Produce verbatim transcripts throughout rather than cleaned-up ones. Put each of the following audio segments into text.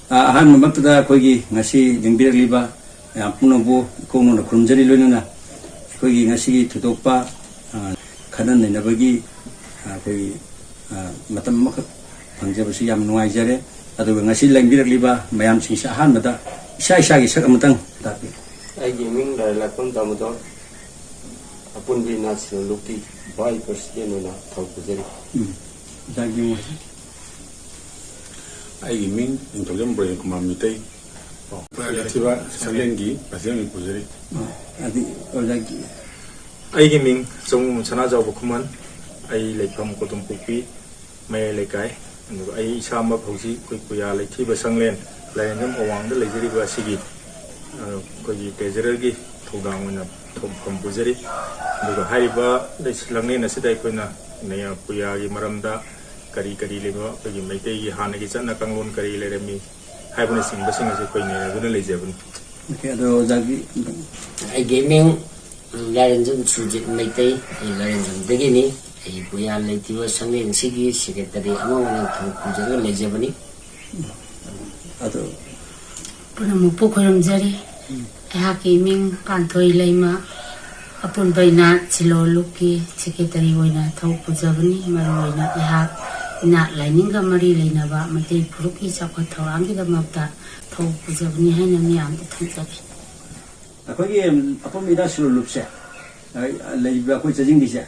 ꯑ, ꯑꯍꯥꯟꯕꯃꯛꯇꯗ ꯑꯩꯈꯣꯏꯒꯤ ꯉꯁꯤ ꯂꯦꯡꯕꯤꯔꯛꯂꯤꯕ ꯃꯌꯥꯝ ꯄꯨꯝꯅꯃꯛꯄꯨ ꯏꯀꯣꯛ ꯅꯧꯅ ꯈꯨꯔꯨꯝꯖꯔꯤ꯫ ꯂꯣꯏꯅꯅ ꯑꯩꯈꯣꯏꯒꯤ ꯉꯁꯤꯒꯤ ꯊꯣꯏꯗꯣꯛꯄ, ꯑ, ꯈꯟꯅ ꯅꯩꯅꯕꯒꯤ, ꯑ, ꯑꯩꯈꯣꯏꯒꯤ, ꯑ, ꯃꯇꯝ ꯑꯃꯈꯛ ꯐꯪꯖꯕꯁꯤ ꯌꯥꯝ ꯅꯨꯡꯉꯥꯏꯖꯔꯦ꯫ ꯑꯗꯨꯒ ꯉꯁꯤ ꯂꯦꯡꯕꯤꯔꯛꯂꯤꯕ ꯃꯌꯥꯝꯁꯤꯡꯁꯦ ꯑꯍꯥꯟꯕꯗ ꯏꯁꯥ ꯏꯁꯥꯒꯤ ꯁꯛ ꯑꯃꯇꯪ ꯇꯥꯛꯄꯤꯌꯨ꯫ ꯑꯩꯒꯤ ꯃꯤꯡ ꯂꯥꯏꯔꯦꯟꯂꯥꯛꯄꯝ ꯗꯥꯃꯣꯗꯣꯔ, ꯑꯄꯨꯟꯕ ꯏꯅꯥꯠ ꯁꯤꯔꯣꯂꯨꯞꯀꯤ ꯚꯥꯏꯁ ꯄ꯭ꯔꯁꯤꯗꯦꯟ ꯑꯣꯏꯅ ꯊꯕꯛ ꯄꯨꯖꯔꯤ꯫ ꯎꯝ꯫ ꯑꯣꯖꯥꯒꯤ ꯃꯤꯡ? ꯑꯩꯒꯤ ꯃꯤꯡ ꯅꯤꯡꯊꯧꯖꯝ ꯕ꯭ꯔꯦꯟ ꯀꯨꯃꯥꯔ ꯃꯤꯇꯩ, ꯂꯩꯊꯤꯕ ꯁꯪꯂꯦꯟꯒꯤ ꯄ꯭ꯔꯁꯤꯗꯦꯟ ꯑꯣꯏꯅ ꯄꯨꯖꯔꯤ꯫ ꯑꯗꯨ ꯑꯣꯖꯥꯒꯤ? ꯑꯩꯒꯤ ꯃꯤꯡ ꯆꯧꯉꯨ ꯁꯅꯥꯖꯥꯎꯕ ꯈꯨꯃꯟ, ꯑꯩ ꯂꯩꯐꯝ ꯀꯣꯇꯣꯝꯄꯣꯛꯄꯤ ꯃꯌꯥꯏ ꯂꯩꯀꯥꯏ꯫ ꯑꯗꯨꯒ ꯑꯩ ꯏꯁꯥꯃꯛ ꯍꯧꯖꯤꯛ ꯑꯩꯈꯣꯏ ꯄꯨꯌꯥ ꯂꯩꯊꯤꯕ ꯁꯪꯂꯦꯟ ꯂꯥꯏꯔꯦꯟꯖꯝ ꯑꯋꯥꯡꯗ ꯂꯩꯖꯔꯤꯕ ꯑꯁꯤꯒꯤ, ꯑ, ꯑꯩꯈꯣꯏꯒꯤ ꯇ꯭ꯔꯦꯖꯔꯔꯒꯤ ꯊꯧꯗꯥꯡ ꯑꯣꯏꯅ ꯊꯧ-, ꯐꯝ ꯄꯨꯖꯔꯤ꯫ ꯑꯗꯨꯒ ꯍꯥꯏꯔꯤꯕ ꯂꯩ-, ꯂꯥꯡꯂꯦꯟ ꯑꯁꯤꯗ ꯑꯩꯈꯣꯏꯅ ꯅꯌꯥ-, ꯄꯨꯌꯥꯒꯤ ꯃꯔꯝꯗ ꯀꯔꯤ ꯀꯔꯤ ꯂꯩꯕ, ꯑꯩꯈꯣꯏꯒꯤ ꯃꯩꯇꯩꯒꯤ ꯍꯥꯟꯅꯒꯤ ꯆꯠꯅ ꯀꯥꯡꯂꯣꯟ ꯀꯔꯤ ꯂꯩꯔꯝꯃꯤ ꯍꯥꯏꯕꯅꯆꯤꯡꯕꯁꯤꯡ ꯑꯁꯤ ꯑꯩꯈꯣꯏ ꯅꯩꯅꯗꯨꯅ ꯂꯩꯖꯕꯅꯤ꯫ ꯑꯣꯀꯦ, ꯑꯗꯣ ꯑꯣꯖꯥꯒꯤ? ꯑꯩꯒꯤ ꯃꯤꯡ ꯂꯥꯏꯔꯦꯟꯖꯝ ꯁꯨꯔꯖꯤꯠ ꯃꯩꯇꯩ, ꯑꯩ ꯂꯥꯏꯔꯦꯟꯖꯝꯗꯒꯤꯅꯤ꯫ ꯑꯩ ꯄꯨꯌꯥ ꯂꯩꯊꯤꯕ ꯁꯪꯂꯦꯟꯁꯤꯒꯤ ꯁꯦꯀ꯭ꯔꯦꯇꯔꯤ ꯑꯃ ꯑꯣꯏꯅ ꯊꯕꯛ ꯄꯨꯖꯔꯒ ꯂꯩꯖꯕꯅꯤ꯫ ꯑꯗꯨ ꯄꯨꯝꯅꯃꯛꯄꯨ ꯈꯨꯔꯨꯝꯖꯔꯤ꯫ ꯎꯝ꯫ ꯑꯩꯍꯥꯛꯀꯤ ꯃꯤꯡ ꯄꯥꯟꯊꯣꯏ ꯂꯩꯃ, ꯑꯄꯨꯟꯕ ꯏꯅꯥꯠ ꯁꯤꯂꯣ ꯂꯨꯞꯀꯤ ꯁꯦꯀ꯭ꯔꯦꯇꯔꯤ ꯑꯣꯏꯅ ꯊꯕꯛ ꯄꯨꯖꯕꯅꯤ꯫ ꯃꯔꯨꯑꯣꯏꯅ ꯑꯩꯍꯥꯛ ꯏꯅꯥꯠ ꯂꯥꯏꯅꯤꯡꯒ ꯃꯔꯤ ꯂꯩꯅꯕ ꯃꯩꯇꯩ ꯐꯨꯔꯨꯞꯀꯤ ꯆꯥꯎꯈꯠ ꯊꯧꯔꯥꯡꯒꯤꯗꯃꯛꯇ ꯊꯕꯛ ꯄꯨꯖꯕꯅꯤ ꯍꯥꯏꯅ ꯃꯤꯌꯥꯝꯗ ꯊꯝꯖꯒꯦ꯫ ꯑꯩꯈꯣꯏꯒꯤ ꯑꯄꯨꯟꯕ ꯏꯅꯥꯠ ꯁꯤꯂꯣ ꯂꯨꯞꯁꯦ, ꯑ, ꯂꯩꯔꯤꯕ ꯑꯩꯈꯣꯏ ꯆꯥꯖꯤꯡꯒꯤꯁꯦ,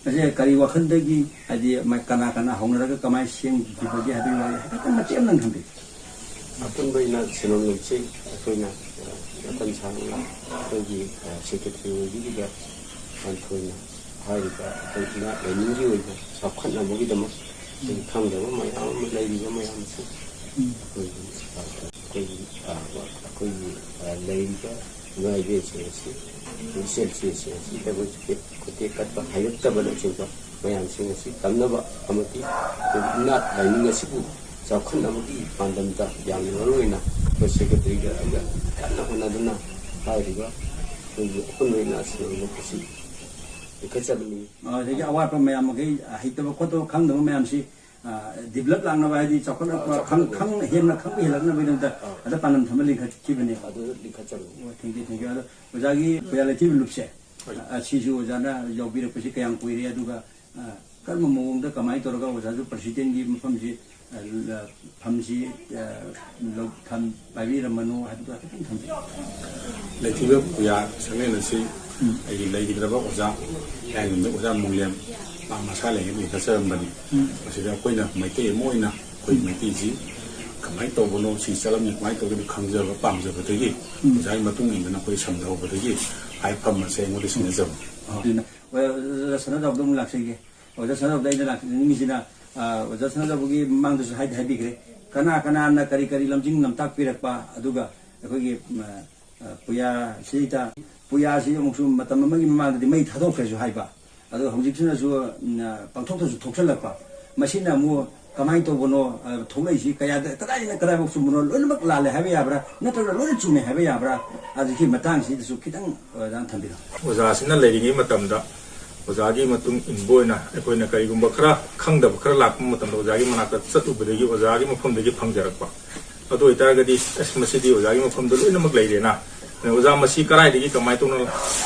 ꯃꯁꯤ ꯀꯔꯤ ꯋꯥꯈꯜꯗꯒꯤ, ꯍꯥꯏꯗꯤ, ꯃ-, ꯀꯅꯥ ꯀꯅꯥ ꯍꯧꯅꯔꯒ ꯀꯃꯥꯏꯅ ꯁꯦꯝꯈꯤꯕꯒꯦ ꯍꯥꯏꯕꯒꯤ ꯋꯥꯔꯤ ꯍꯥꯏꯐꯦꯠꯇꯪ ꯃꯇꯦꯛ ꯑꯃꯇꯪ ꯊꯝꯕꯤꯌꯨ꯫ ꯑꯄꯨꯟꯕ ꯏꯅꯥꯠ ꯁꯤꯂꯣ ꯂꯨꯞꯁꯤ ꯑꯩꯈꯣꯏꯅ, ꯑ, ꯃꯇꯝ ꯁꯥꯡꯅ ꯑꯩꯈꯣꯏꯒꯤ, ꯑ, ꯁꯦꯀ꯭ꯔꯦꯇꯔꯤ ꯑꯣꯏꯕꯤꯔꯤꯕ ꯄꯥꯟꯊꯣꯏꯅ ꯍꯥꯏꯔꯤꯕ ꯑꯩꯈꯣꯏ ꯏꯅꯥꯠ ꯂꯥꯏꯅꯤꯡꯒꯤ ꯑꯣꯏꯕ ꯆꯥꯎꯈꯠꯅꯕꯒꯤꯗꯃꯛ ꯑꯩꯈꯣꯏꯒꯤ ꯈꯪꯗꯕ ꯃꯌꯥꯝ ꯑꯃ ꯂꯩꯔꯤꯕ ꯃꯌꯥꯝꯁꯨ ꯎꯝ꯫ ꯑꯩꯈꯣꯏꯒꯤ, ꯑ, ꯑꯩꯈꯣꯏꯒꯤ, ꯑ, ꯑꯩꯈꯣꯏꯒꯤ, ꯑ, ꯂꯩꯔꯤꯕ ꯏꯃꯥ ꯏꯕꯦꯟꯁꯤꯡ ꯑꯁꯤ, ꯏꯆꯦꯜꯁꯤꯡ ꯑꯁꯤ ꯇꯦꯕꯜ ꯆꯤꯄꯦꯠ ꯈꯨꯠꯇꯦꯛ ꯀꯠꯄ ꯍꯩꯔꯛꯇꯕꯅꯆꯤꯡꯕ ꯃꯌꯥꯝꯁꯤꯡ ꯑꯁꯤ ꯇꯝꯅꯕ ꯑꯃꯗꯤ ꯏꯅꯥꯠ ꯂꯥꯏꯅꯤꯡ ꯑꯁꯤꯕꯨ ꯆꯥꯎꯈꯠꯅꯕꯒꯤ ꯄꯥꯟꯗꯝꯗ ꯌꯥꯝꯅ ꯃꯔꯨ ꯑꯣꯏꯅ ꯑꯩꯈꯣꯏ ꯁꯦꯀ꯭ꯔꯦꯇꯔꯤꯒ ꯑꯩꯒ ꯀꯟꯅ ꯍꯣꯠꯅꯗꯨꯅ ꯍꯥꯏꯔꯤꯕ ꯑꯩꯈꯣꯏꯒꯤ ꯑꯄꯨꯟꯕ ꯑꯣꯏꯅ ꯁꯦꯜ ꯂꯣꯛꯄꯁꯤ ꯂꯤꯡꯈꯠꯆꯕꯅꯤ꯫ ꯑꯗꯒꯤ ꯑꯋꯥꯠꯄ ꯃꯌꯥꯝ ꯃꯈꯩ, ꯍꯩꯇꯕ ꯈꯣꯠꯇꯕ ꯈꯪꯗꯕ ꯃꯌꯥꯝꯁꯤ, ꯑ, develop ꯂꯥꯛꯅꯕ, ꯍꯥꯏꯗꯤ ꯆꯥꯎꯈꯠꯂꯛꯄ, ꯑ, ꯆꯥꯎꯈꯠꯂꯛꯅꯕ꯫ ꯈꯪ-, ꯈꯪ-, ꯍꯦꯟꯅ ꯈꯪꯕ ꯍꯦꯜꯂꯛꯅꯕꯒꯤꯗꯃꯛꯇ ꯑ꯫ ꯑꯗ ꯄꯥꯟꯗꯝ ꯊꯝꯕ ꯂꯤꯡꯈꯠꯈꯤꯕꯅꯦ꯫ ꯑꯗꯨ ꯂꯤꯡꯈꯠꯆꯕꯅꯤ꯫ ꯑꯣ, thank you, thank you꯫ ꯑꯗꯣ ꯑꯣꯖꯥꯒꯤ ꯄꯨꯌꯥ ꯂꯩꯊꯤꯕ ꯂꯨꯞꯁꯦ, ꯍꯣꯏ꯫ ꯑ, ꯁꯤꯁꯨ ꯑꯣꯖꯥꯅ ꯌꯥꯎꯕꯤꯔꯛꯄꯁꯤ ꯀꯌꯥꯝ ꯀꯨꯏꯔꯦ? ꯑꯗꯨꯒ, ꯑ, ꯀꯔꯝꯕ ꯃꯑꯣꯡꯗ, ꯀꯃꯥꯏꯅ ꯇꯧꯔꯒ ꯑꯣꯖꯥꯁꯨ presidentꯀꯤ ꯃꯐꯝꯁꯤ, ꯑ, ꯐꯝꯁꯤ, ꯑ, ꯂꯧ-, ꯊꯝ-, ꯄꯥꯏꯕꯤꯔꯝꯕꯅꯣ ꯍꯥꯏꯕꯗꯣ ꯍꯥꯏꯐꯦꯠꯇꯪ ꯊꯝꯕꯤꯌꯨ꯫ ꯂꯩꯊꯤꯕ ꯄꯨꯌꯥ ꯁꯪꯂꯦꯟ ꯑꯁꯤ ꯎꯝ꯫ ꯑꯩꯒꯤ ꯂꯩꯈꯤꯗ꯭ꯔꯕ ꯑꯣꯖꯥ, ꯂꯥꯏꯔꯤꯛ ꯑꯣꯖꯥ ꯃꯨꯡꯂꯦꯝ ꯄꯥꯛ ꯃꯁꯥ ꯂꯩꯔꯤꯉꯩꯗ ꯂꯤꯡꯈꯠꯆꯔꯝꯕꯅꯤ꯫ ꯎꯝ꯫ ꯃꯁꯤꯗ ꯑꯩꯈꯣꯏꯅ ꯃꯩꯇꯩ ꯑꯃ ꯑꯣꯏꯅ ꯑꯩꯈꯣꯏ ꯎꯝ꯫ ꯃꯩꯇꯩꯁꯤ ꯀꯃꯥꯏꯅ ꯇꯧꯕꯅꯣ, ꯁꯤ ꯆꯠꯂꯝꯃꯤ ꯀꯃꯥꯏꯅ ꯇꯧꯒꯅꯤ ꯈꯪꯖꯕ ꯄꯥꯝꯖꯕꯗꯒꯤ ꯎꯝ꯫ ꯑꯣꯖꯥꯒꯤ ꯃꯇꯨꯡ ꯏꯟꯗꯨꯅ ꯑꯩꯈꯣꯏ ꯁꯝꯊꯍꯧꯕꯗꯒꯤ ꯍꯥꯏꯐꯝ ꯑꯁꯦ ꯑꯩꯉꯣꯟꯗ ꯁꯤꯟꯅꯖꯕꯅꯤ꯫ ꯑꯗꯨꯅ, ꯑꯣꯖꯥ ꯁꯅꯥꯖꯥꯎꯕꯗ ꯑꯃꯨꯛ ꯂꯥꯛꯆꯒꯦ꯫ ꯑꯣꯖꯥ ꯁꯅꯥꯖꯥꯎꯕꯗ ꯑꯩꯅ ꯂꯥꯛꯆꯅꯤꯡꯉꯤꯁꯤꯅ, ꯑ, ꯑꯣꯖꯥ ꯁꯅꯥꯖꯥꯎꯕꯒꯤ ꯃꯃꯥꯡꯗꯁꯨ ꯍꯥꯏꯗꯤ ꯍꯥꯏꯕꯤꯈ꯭ꯔꯦ, ꯀꯅꯥ ꯀꯅꯥꯅ ꯀꯔꯤ ꯀꯔꯤ ꯂꯝꯖꯤꯡ ꯂꯝꯇꯥꯛꯄꯤꯔꯛꯄ, ꯑꯗꯨꯒ ꯑꯩꯈꯣꯏꯒꯤ, ꯎꯝ, ꯑ, ꯄꯨꯌꯥꯁꯤꯗ, ꯄꯨꯌꯥꯁꯤ ꯑꯃꯨꯛꯁꯨ ꯃꯇꯝ ꯑꯃꯒꯤ ꯃꯃꯥꯡꯗꯗꯤ ꯃꯩ ꯊꯥꯗꯣꯛꯈ꯭ꯔꯦꯁꯨ ꯍꯥꯏꯕ, ꯑꯗꯨꯒ ꯍꯧꯖꯤꯛꯁꯤꯅꯁꯨ, ꯎꯝ, ꯑ, ꯄꯥꯡꯊꯣꯛꯇꯁꯨ ꯊꯣꯛꯆꯜꯂꯛꯄ, ꯃꯁꯤꯅ ꯑꯃꯨꯛ ꯀꯃꯥꯏꯅ ꯇꯧꯕꯅꯣ, ꯑ, ꯊꯣꯛꯂꯛꯏꯁꯤ ꯀꯌꯥꯗ, ꯀꯗꯥꯏꯗꯅ ꯀꯗꯥꯏꯐꯥꯎ ꯆꯨꯝꯕꯅꯣ, ꯂꯣꯏꯅꯃꯛ ꯂꯥꯜꯂꯦ ꯍꯥꯏꯕ ꯌꯥꯕ꯭ꯔꯥ, ꯅꯠꯇ꯭ꯔꯒ ꯂꯣꯏꯅ ꯆꯨꯝꯃꯦ ꯍꯥꯏꯕ ꯌꯥꯕ꯭ꯔꯥ? ꯑꯗꯨꯒꯤ ꯃꯇꯥꯡꯁꯤꯗꯁꯨ ꯈꯤꯇꯪ ꯑꯣꯖꯥꯅ ꯊꯝꯕꯤꯔꯝꯃꯨ꯫ ꯑꯣꯖꯥꯁꯤꯅ ꯂꯩꯔꯤꯉꯩ ꯃꯇꯝꯗ ꯑꯣꯖꯥꯒꯤ ꯃꯇꯨꯡ ꯏꯟꯕ ꯑꯣꯏꯅ ꯑꯩꯈꯣꯏꯅ ꯀꯔꯤꯒꯨꯝꯕ ꯈꯔ ꯈꯪꯗꯕ ꯈꯔ ꯂꯥꯛꯄ ꯃꯇꯝꯗ ꯑꯣꯖꯥꯒꯤ ꯃꯅꯥꯛꯇ ꯆꯠꯂꯨꯕꯗꯒꯤ ꯑꯣꯖꯥꯒꯤ ꯃꯐꯝꯗꯒꯤ ꯐꯪꯖꯔꯛꯄ꯫ ꯑꯗꯨ ꯑꯣꯏꯇꯥꯔꯒꯗꯤ, ꯑꯁ, ꯃꯁꯤꯗꯤ ꯑꯣꯖꯥꯒꯤ ꯃꯐꯝꯗ ꯂꯣꯏꯅꯃꯛ ꯂꯩꯔꯦꯅ, ꯑꯣꯖꯥ ꯃꯁꯤ ꯀꯗꯥꯏꯗꯒꯤ ꯀꯃꯥꯏꯅ ꯇꯧꯅ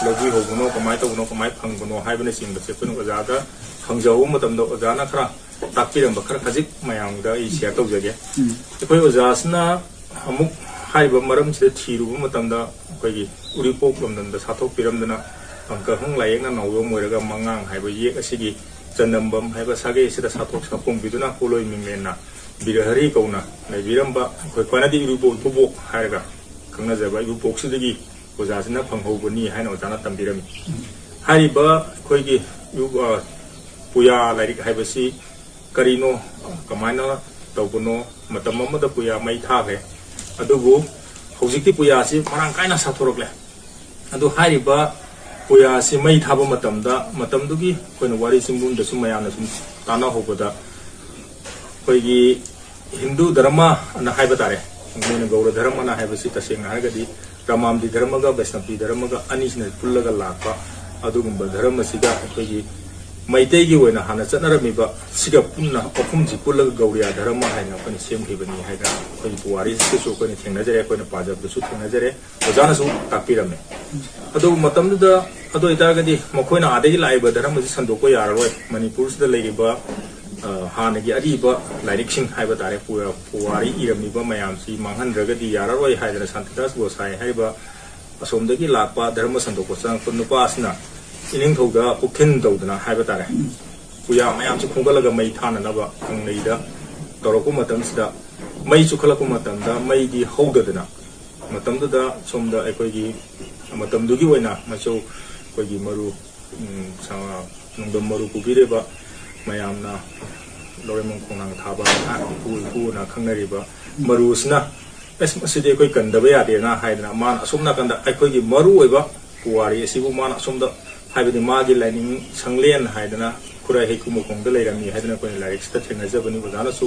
ꯂꯧꯕꯤꯍꯧꯕꯅꯣ, ꯀꯃꯥꯏꯅ ꯇꯧꯕꯅꯣ, ꯀꯃꯥꯏꯅ ꯐꯪꯕꯅꯣ ꯍꯥꯏꯕꯅꯆꯤꯡꯕꯁꯦ ꯑꯩꯈꯣꯏꯅ ꯑꯣꯖꯥꯗ ꯍꯪꯖꯍꯧꯕ ꯃꯇꯝꯗ ꯑꯣꯖꯥꯅ ꯈꯔ ꯇꯥꯛꯄꯤꯔꯝꯕ ꯈꯔ ꯈꯖꯤꯛ ꯃꯌꯥꯝꯗ ꯑꯩ share ꯇꯧꯖꯒꯦ꯫ ꯎꯝ꯫ ꯑꯩꯈꯣꯏ ꯑꯣꯖꯥꯁꯤꯅ ꯑꯃꯨꯛ ꯍꯥꯏꯔꯤꯕ ꯃꯔꯝꯁꯤꯗ ꯊꯤꯔꯨꯕ ꯃꯇꯝꯗ ꯑꯩꯈꯣꯏꯒꯤ ꯎꯔꯤꯄꯣꯛ ꯂꯝꯗꯝꯗ ꯁꯥꯊꯣꯛꯄꯤꯔꯝꯗꯅ, ꯑꯪꯀ ꯍꯪ ꯂꯥꯏꯌꯦꯛꯅ ꯅꯥꯎꯌꯣꯝ ꯑꯣꯏꯔꯒ ꯃꯉꯥꯡ ꯍꯥꯏꯕ ꯌꯦꯛ ꯑꯁꯤꯒꯤ ꯆꯟꯗꯝꯕꯝ ꯍꯥꯏꯕ ꯁꯥꯒꯩ ꯑꯁꯤꯗ ꯁꯥꯊꯣꯛ ꯁꯥꯐꯣꯡꯕꯤꯗꯨꯅ ꯄꯣꯠꯂꯣꯏ ꯃꯤꯡꯂꯦꯟꯅ ꯕꯤꯔꯍꯔꯤ ꯀꯧꯅ ꯂꯩꯕꯤꯔꯝꯕ, ꯑꯩꯈꯣꯏ ꯄꯥꯅꯗꯤ ꯏꯕꯨꯕꯣꯛ, ꯏꯕꯨꯕꯣꯛ ꯍꯥꯏꯔꯒ ꯈꯪꯅꯖꯕ ꯏꯕꯨꯕꯣꯛꯁꯤꯗꯒꯤ ꯑꯣꯖꯥꯁꯤꯅ ꯐꯪꯍꯧꯕꯅꯤ ꯍꯥꯏꯅ ꯑꯣꯖꯥꯅ ꯇꯝꯕꯤꯔꯝꯃꯤ꯫ ꯍꯥꯏꯔꯤꯕ ꯑꯩꯈꯣꯏꯒꯤ ꯏꯕꯨ-, ꯑ, ꯄꯨꯌꯥ ꯂꯥꯏꯔꯤꯛ ꯍꯥꯏꯕꯁꯤ ꯀꯔꯤꯅꯣ, ꯀꯃꯥꯏꯅ ꯇꯧꯕꯅꯣ, ꯃꯇꯝ ꯑꯃꯗ ꯄꯨꯌꯥ ꯃꯩ ꯊꯥꯈ꯭ꯔꯦ, ꯑꯗꯨꯕꯨ ꯍꯧꯖꯤꯛꯇꯤ ꯄꯨꯌꯥꯁꯤ ꯃꯔꯥꯡ ꯀꯥꯏꯅ ꯁꯥꯊꯣꯔꯛꯂꯦ꯫ ꯑꯗꯨ ꯍꯥꯏꯔꯤꯕ ꯄꯨꯌꯥꯁꯤ ꯃꯩ ꯊꯥꯕ ꯃꯇꯝꯗ, ꯃꯇꯝꯗꯨꯒꯤ ꯑꯩꯈꯣꯏꯅ ꯋꯥꯔꯤ ꯆꯤꯡꯕꯨꯝꯗꯁꯨ ꯃꯌꯥꯝꯅ ꯁꯨꯝ ꯇꯥꯟꯅꯍꯧꯕꯗ, ꯑꯩꯈꯣꯏꯒꯤ ꯍꯤꯟꯗꯨ ꯙꯔꯃ ꯑꯅ ꯍꯥꯏꯕ ꯇꯥꯔꯦ, ꯃꯣꯏꯅ ꯒꯧꯔ ꯙꯔꯃꯅ ꯍꯥꯏꯕꯁꯤ ꯇꯁꯦꯡꯅ ꯍꯥꯏꯔꯒꯗꯤ ꯔꯥꯃꯥꯝꯗꯤ ꯙꯔꯃꯒ ꯕꯩꯁꯅꯞꯇꯤ ꯙꯔꯃꯒ ꯑꯅꯤꯁꯤꯅ ꯄꯨꯜꯂꯒ ꯂꯥꯛꯄ ꯑꯗꯨꯒꯨꯝꯕ ꯙꯔꯃꯁꯤꯒ ꯑꯩꯈꯣꯏꯒꯤ ꯃꯩꯇꯩꯒꯤ ꯑꯣꯏꯅ ꯍꯥꯟꯅ ꯆꯠꯅꯔꯝꯃꯤꯕ ꯁꯤꯒ ꯄꯨꯟꯅ ꯑꯍꯨꯝꯁꯤ ꯄꯨꯜꯂꯒ ꯒꯧꯔꯤꯌꯥ ꯙꯔꯃ ꯍꯥꯏꯅ ꯑꯩꯈꯣꯏꯅ ꯁꯦꯝꯈꯤꯕꯅꯤ ꯍꯥꯏꯅ ꯑꯩꯈꯣꯏꯒꯤ ꯄꯨꯋꯥꯔꯤꯁꯤꯗꯁꯨ ꯑꯩꯈꯣꯏꯅ ꯊꯦꯡꯅꯖꯔꯦ, ꯑꯩꯈꯣꯏꯅ ꯄꯥꯖꯕꯗꯁꯨ ꯊꯦꯡꯅꯖꯔꯦ, ꯑꯣꯖꯥꯅꯁꯨ ꯇꯥꯛꯄꯤꯔꯝꯃꯦ꯫ ꯑꯗꯨ ꯃꯇꯝꯗꯨꯗ, ꯑꯗꯨ ꯑꯣꯏꯇꯥꯔꯒꯗꯤ ꯃꯈꯣꯏꯅ ꯑꯥꯗꯒꯤ ꯂꯥꯛꯏꯕ ꯙꯔꯃꯁꯤ ꯁꯟꯗꯣꯛꯄ ꯌꯥꯔꯔꯣꯏ, ꯃꯅꯤꯄꯨꯔꯁꯤꯗ ꯂꯩꯔꯤꯕ, ꯑ, ꯍꯥꯟꯅꯒꯤ ꯑꯔꯤꯕ ꯂꯥꯏꯔꯤꯛꯁꯤꯡ ꯍꯥꯏꯕ ꯇꯥꯔꯦ, ꯄꯨ-, ꯄꯨꯋꯥꯔꯤ ꯏꯔꯝꯃꯤꯕ ꯃꯌꯥꯝꯁꯤ ꯃꯥꯡꯍꯟꯗ꯭ꯔꯒꯗꯤ ꯌꯥꯔꯔꯣꯏ ꯍꯥꯏꯗꯅ ꯁꯥꯟꯇꯤꯗꯥꯁ ꯒꯣꯁꯥꯏ ꯍꯥꯏꯔꯤꯕ ꯑꯁꯣꯝꯗꯒꯤ ꯂꯥꯛꯄ ꯙꯔꯃ ꯁꯟꯗꯣꯛꯄ ꯆꯪꯉꯛꯄ ꯅꯨꯄꯥ ꯑꯁꯤꯅ ꯏꯅꯤꯡꯊꯧꯗ ꯄꯨꯛꯊꯤꯟ ꯇꯧꯗꯅ ꯍꯥꯏꯕ ꯇꯥꯔꯦ, ꯄꯨꯌꯥ ꯃꯌꯥꯝꯁꯤ ꯈꯣꯝꯒꯠꯂꯒ ꯃꯩ ꯊꯥꯅꯅꯕ ꯀꯪꯂꯩꯗ ꯇꯧꯔꯛꯄ ꯃꯇꯝꯁꯤꯗ, ꯃꯩ ꯆꯨꯈꯠꯂꯛꯄ ꯃꯇꯝꯗ ꯃꯩꯗꯤ ꯍꯧꯗꯗꯅ, ꯃꯇꯝꯗꯨꯗ ꯁꯣꯝꯗ ꯑꯩꯈꯣꯏꯒꯤ ꯃꯇꯝꯗꯨꯒꯤ ꯑꯣꯏꯅ ꯃꯆꯧ ꯑꯩꯈꯣꯏꯒꯤ ꯃꯔꯨ, ꯎꯝ, ꯁ-, ꯅꯣꯡꯗꯝ ꯃꯔꯨ ꯄꯨꯕꯤꯔꯤꯕ ꯃꯌꯥꯝꯅ ꯂꯧꯔꯦꯝꯕꯝ ꯈꯣꯡꯅꯥꯡ ꯊꯥꯕ ꯍꯥꯏꯅ ꯏꯄꯨ ꯏꯄꯨꯅ ꯈꯪꯅꯔꯤꯕ ꯃꯔꯨꯁꯤꯅ, "ꯑꯁ, ꯃꯁꯤꯗꯤ ꯑꯩꯈꯣꯏ ꯀꯟꯗꯕ ꯌꯥꯗꯦꯅ" ꯍꯥꯏꯗꯅ ꯃꯥꯅ ꯑꯁꯣꯝ ꯅꯥꯀꯟꯗ ꯑꯩꯈꯣꯏꯒꯤ ꯃꯔꯨ ꯑꯣꯏꯕ ꯄꯨꯋꯥꯔꯤ ꯑꯁꯤꯕꯨ ꯃꯥꯅ ꯑꯁꯣꯝꯗ, ꯍꯥꯏꯕꯗꯤ ꯃꯥꯒꯤ ꯂꯥꯏꯅꯤꯡ ꯁꯪꯂꯦꯟ ꯍꯥꯏꯗꯅ ꯈꯨꯔꯥꯏ ꯍꯩꯀꯨ ꯃꯈꯣꯡꯗ ꯂꯩꯔꯝꯃꯤ ꯍꯥꯏꯗꯅ ꯑꯩꯈꯣꯏꯅ ꯂꯥꯏꯔꯤꯛꯁꯤꯗ ꯊꯦꯡꯅꯖꯕꯅꯤ꯫ ꯑꯣꯖꯥꯅꯁꯨ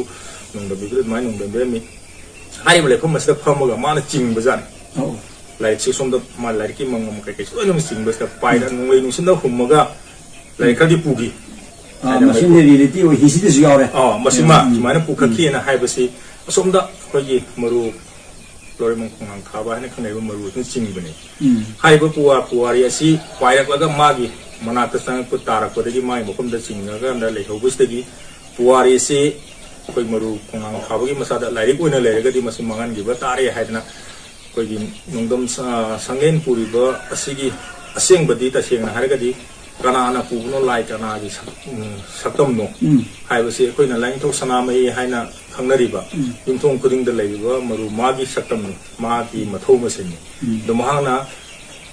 ꯅꯣꯡꯗꯝꯕꯤꯕꯗ ꯑꯗꯨꯃꯥꯏꯅ ꯅꯣꯡꯗꯝꯕꯤꯔꯝꯃꯤ꯫ ꯍꯥꯏꯔꯤꯕ ꯂꯩꯐꯝ ꯑꯁꯤꯗ ꯐꯝꯃꯒ ꯃꯥꯅ ꯆꯤꯡꯕꯖꯥꯠꯅꯤ꯫ ꯑꯧ꯫ ꯂꯥꯏꯔꯤꯛꯁꯤ ꯁꯣꯝꯗ ꯃꯥ ꯂꯥꯏꯔꯤꯛꯀꯤ ꯃꯉꯝ ꯀꯩꯀꯩꯁꯨ ꯂꯣꯏꯅꯃꯛ ꯆꯤꯡꯕꯁꯤꯗ ꯄꯥꯏꯔ ꯅꯣꯡꯂꯩ ꯅꯨꯡꯁꯤꯠꯅ ꯍꯨꯝꯃꯒ ꯂꯥꯏꯔꯤꯛ ꯈꯔꯗꯤ ꯄꯨꯈꯤ꯫ ꯑꯥ, ꯍꯥꯏꯅ ꯃꯁꯤ ꯃꯩ ꯔꯤꯌꯦꯂꯤꯇꯤ ꯑꯣꯏ, ꯍꯤꯁꯇ꯭ꯔꯤꯗꯁꯨ ꯌꯥꯎꯔꯦ꯫ ꯑꯥ, ꯃꯁꯤꯃ ꯎꯝ, ꯎꯝ, ꯁꯨꯃꯥꯏꯅ ꯎꯝ꯫ ꯄꯨꯈꯠꯈꯤꯑꯅ ꯍꯥꯏꯕꯁꯤ ꯑꯁꯣꯝꯗ ꯑꯩꯈꯣꯏꯒꯤ ꯃꯔꯨ ꯂꯧꯔꯦꯝꯕꯝ ꯈꯣꯡꯅꯥꯡ ꯊꯥꯕ ꯍꯥꯏꯅ ꯈꯪꯅꯔꯤꯕ ꯃꯔꯨ ꯑꯁꯤꯅ ꯆꯤꯡꯕꯅꯤ꯫ ꯎꯝ꯫ ꯍꯥꯏꯔꯤꯕ ꯄꯨꯋꯥ-, ꯄꯨꯋꯥꯔꯤ ꯑꯁꯤ ꯄꯥꯏꯔꯛꯂꯒ ꯃꯥꯒꯤ ꯃꯅꯥꯛꯇ ꯆꯪꯉꯛꯄ ꯇꯥꯔꯛꯄꯗꯒꯤ ꯃꯥꯒꯤ ꯃꯐꯝꯗ ꯆꯤꯡꯉꯀꯥꯟꯗ ꯂꯩꯍꯧꯕꯁꯤꯗꯒꯤ ꯄꯨꯋꯥꯔꯤ ꯑꯁꯤ ꯑꯩꯈꯣꯏ ꯃꯔꯨ ꯈꯣꯡꯅꯥꯡ ꯊꯥꯕꯒꯤ ꯃꯆꯥꯗ ꯂꯥꯏꯔꯤꯛ ꯑꯣꯏꯅ ꯂꯩꯔꯒꯗꯤ ꯃꯁꯤ ꯃꯥꯡꯍꯟꯈꯤꯕ ꯇꯥꯔꯦ ꯍꯥꯏꯗꯅ ꯑꯩꯈꯣꯏꯒꯤ ꯅꯣꯡꯗꯝ ꯁ-, ꯁꯪꯂꯦꯟ ꯄꯨꯔꯤꯕ ꯑꯁꯤꯒꯤ ꯑꯁꯦꯡꯕꯗꯤ ꯇꯁꯦꯡꯅ ꯍꯥꯏꯔꯒꯗꯤ ꯀꯅꯥꯅ ꯄꯨꯕꯅꯣ ꯂꯥꯏ ꯀꯅꯥꯒꯤ ꯁꯛ-, ꯎꯝ, ꯁꯛꯇꯝꯅꯣ ꯎꯝ꯫ ꯍꯥꯏꯕꯁꯤ ꯑꯩꯈꯣꯏꯅ ꯂꯥꯏꯅꯤꯡꯊꯧ ꯁꯅꯥꯃꯍꯤ ꯍꯥꯏꯅ ꯈꯪꯅꯔꯤꯕ ꯎꯝ꯫ ꯌꯨꯝꯊꯣꯡ ꯈꯨꯗꯤꯡꯗ ꯂꯩꯔꯤꯕ ꯃꯔꯨ ꯃꯥꯒꯤ ꯁꯛꯇꯝꯅꯤ, ꯃꯥꯒꯤ ꯃꯊꯧ ꯃꯁꯤꯟꯅꯤ꯫ ꯎꯝ꯫ ꯑꯗꯣ ꯃꯍꯥꯛꯅ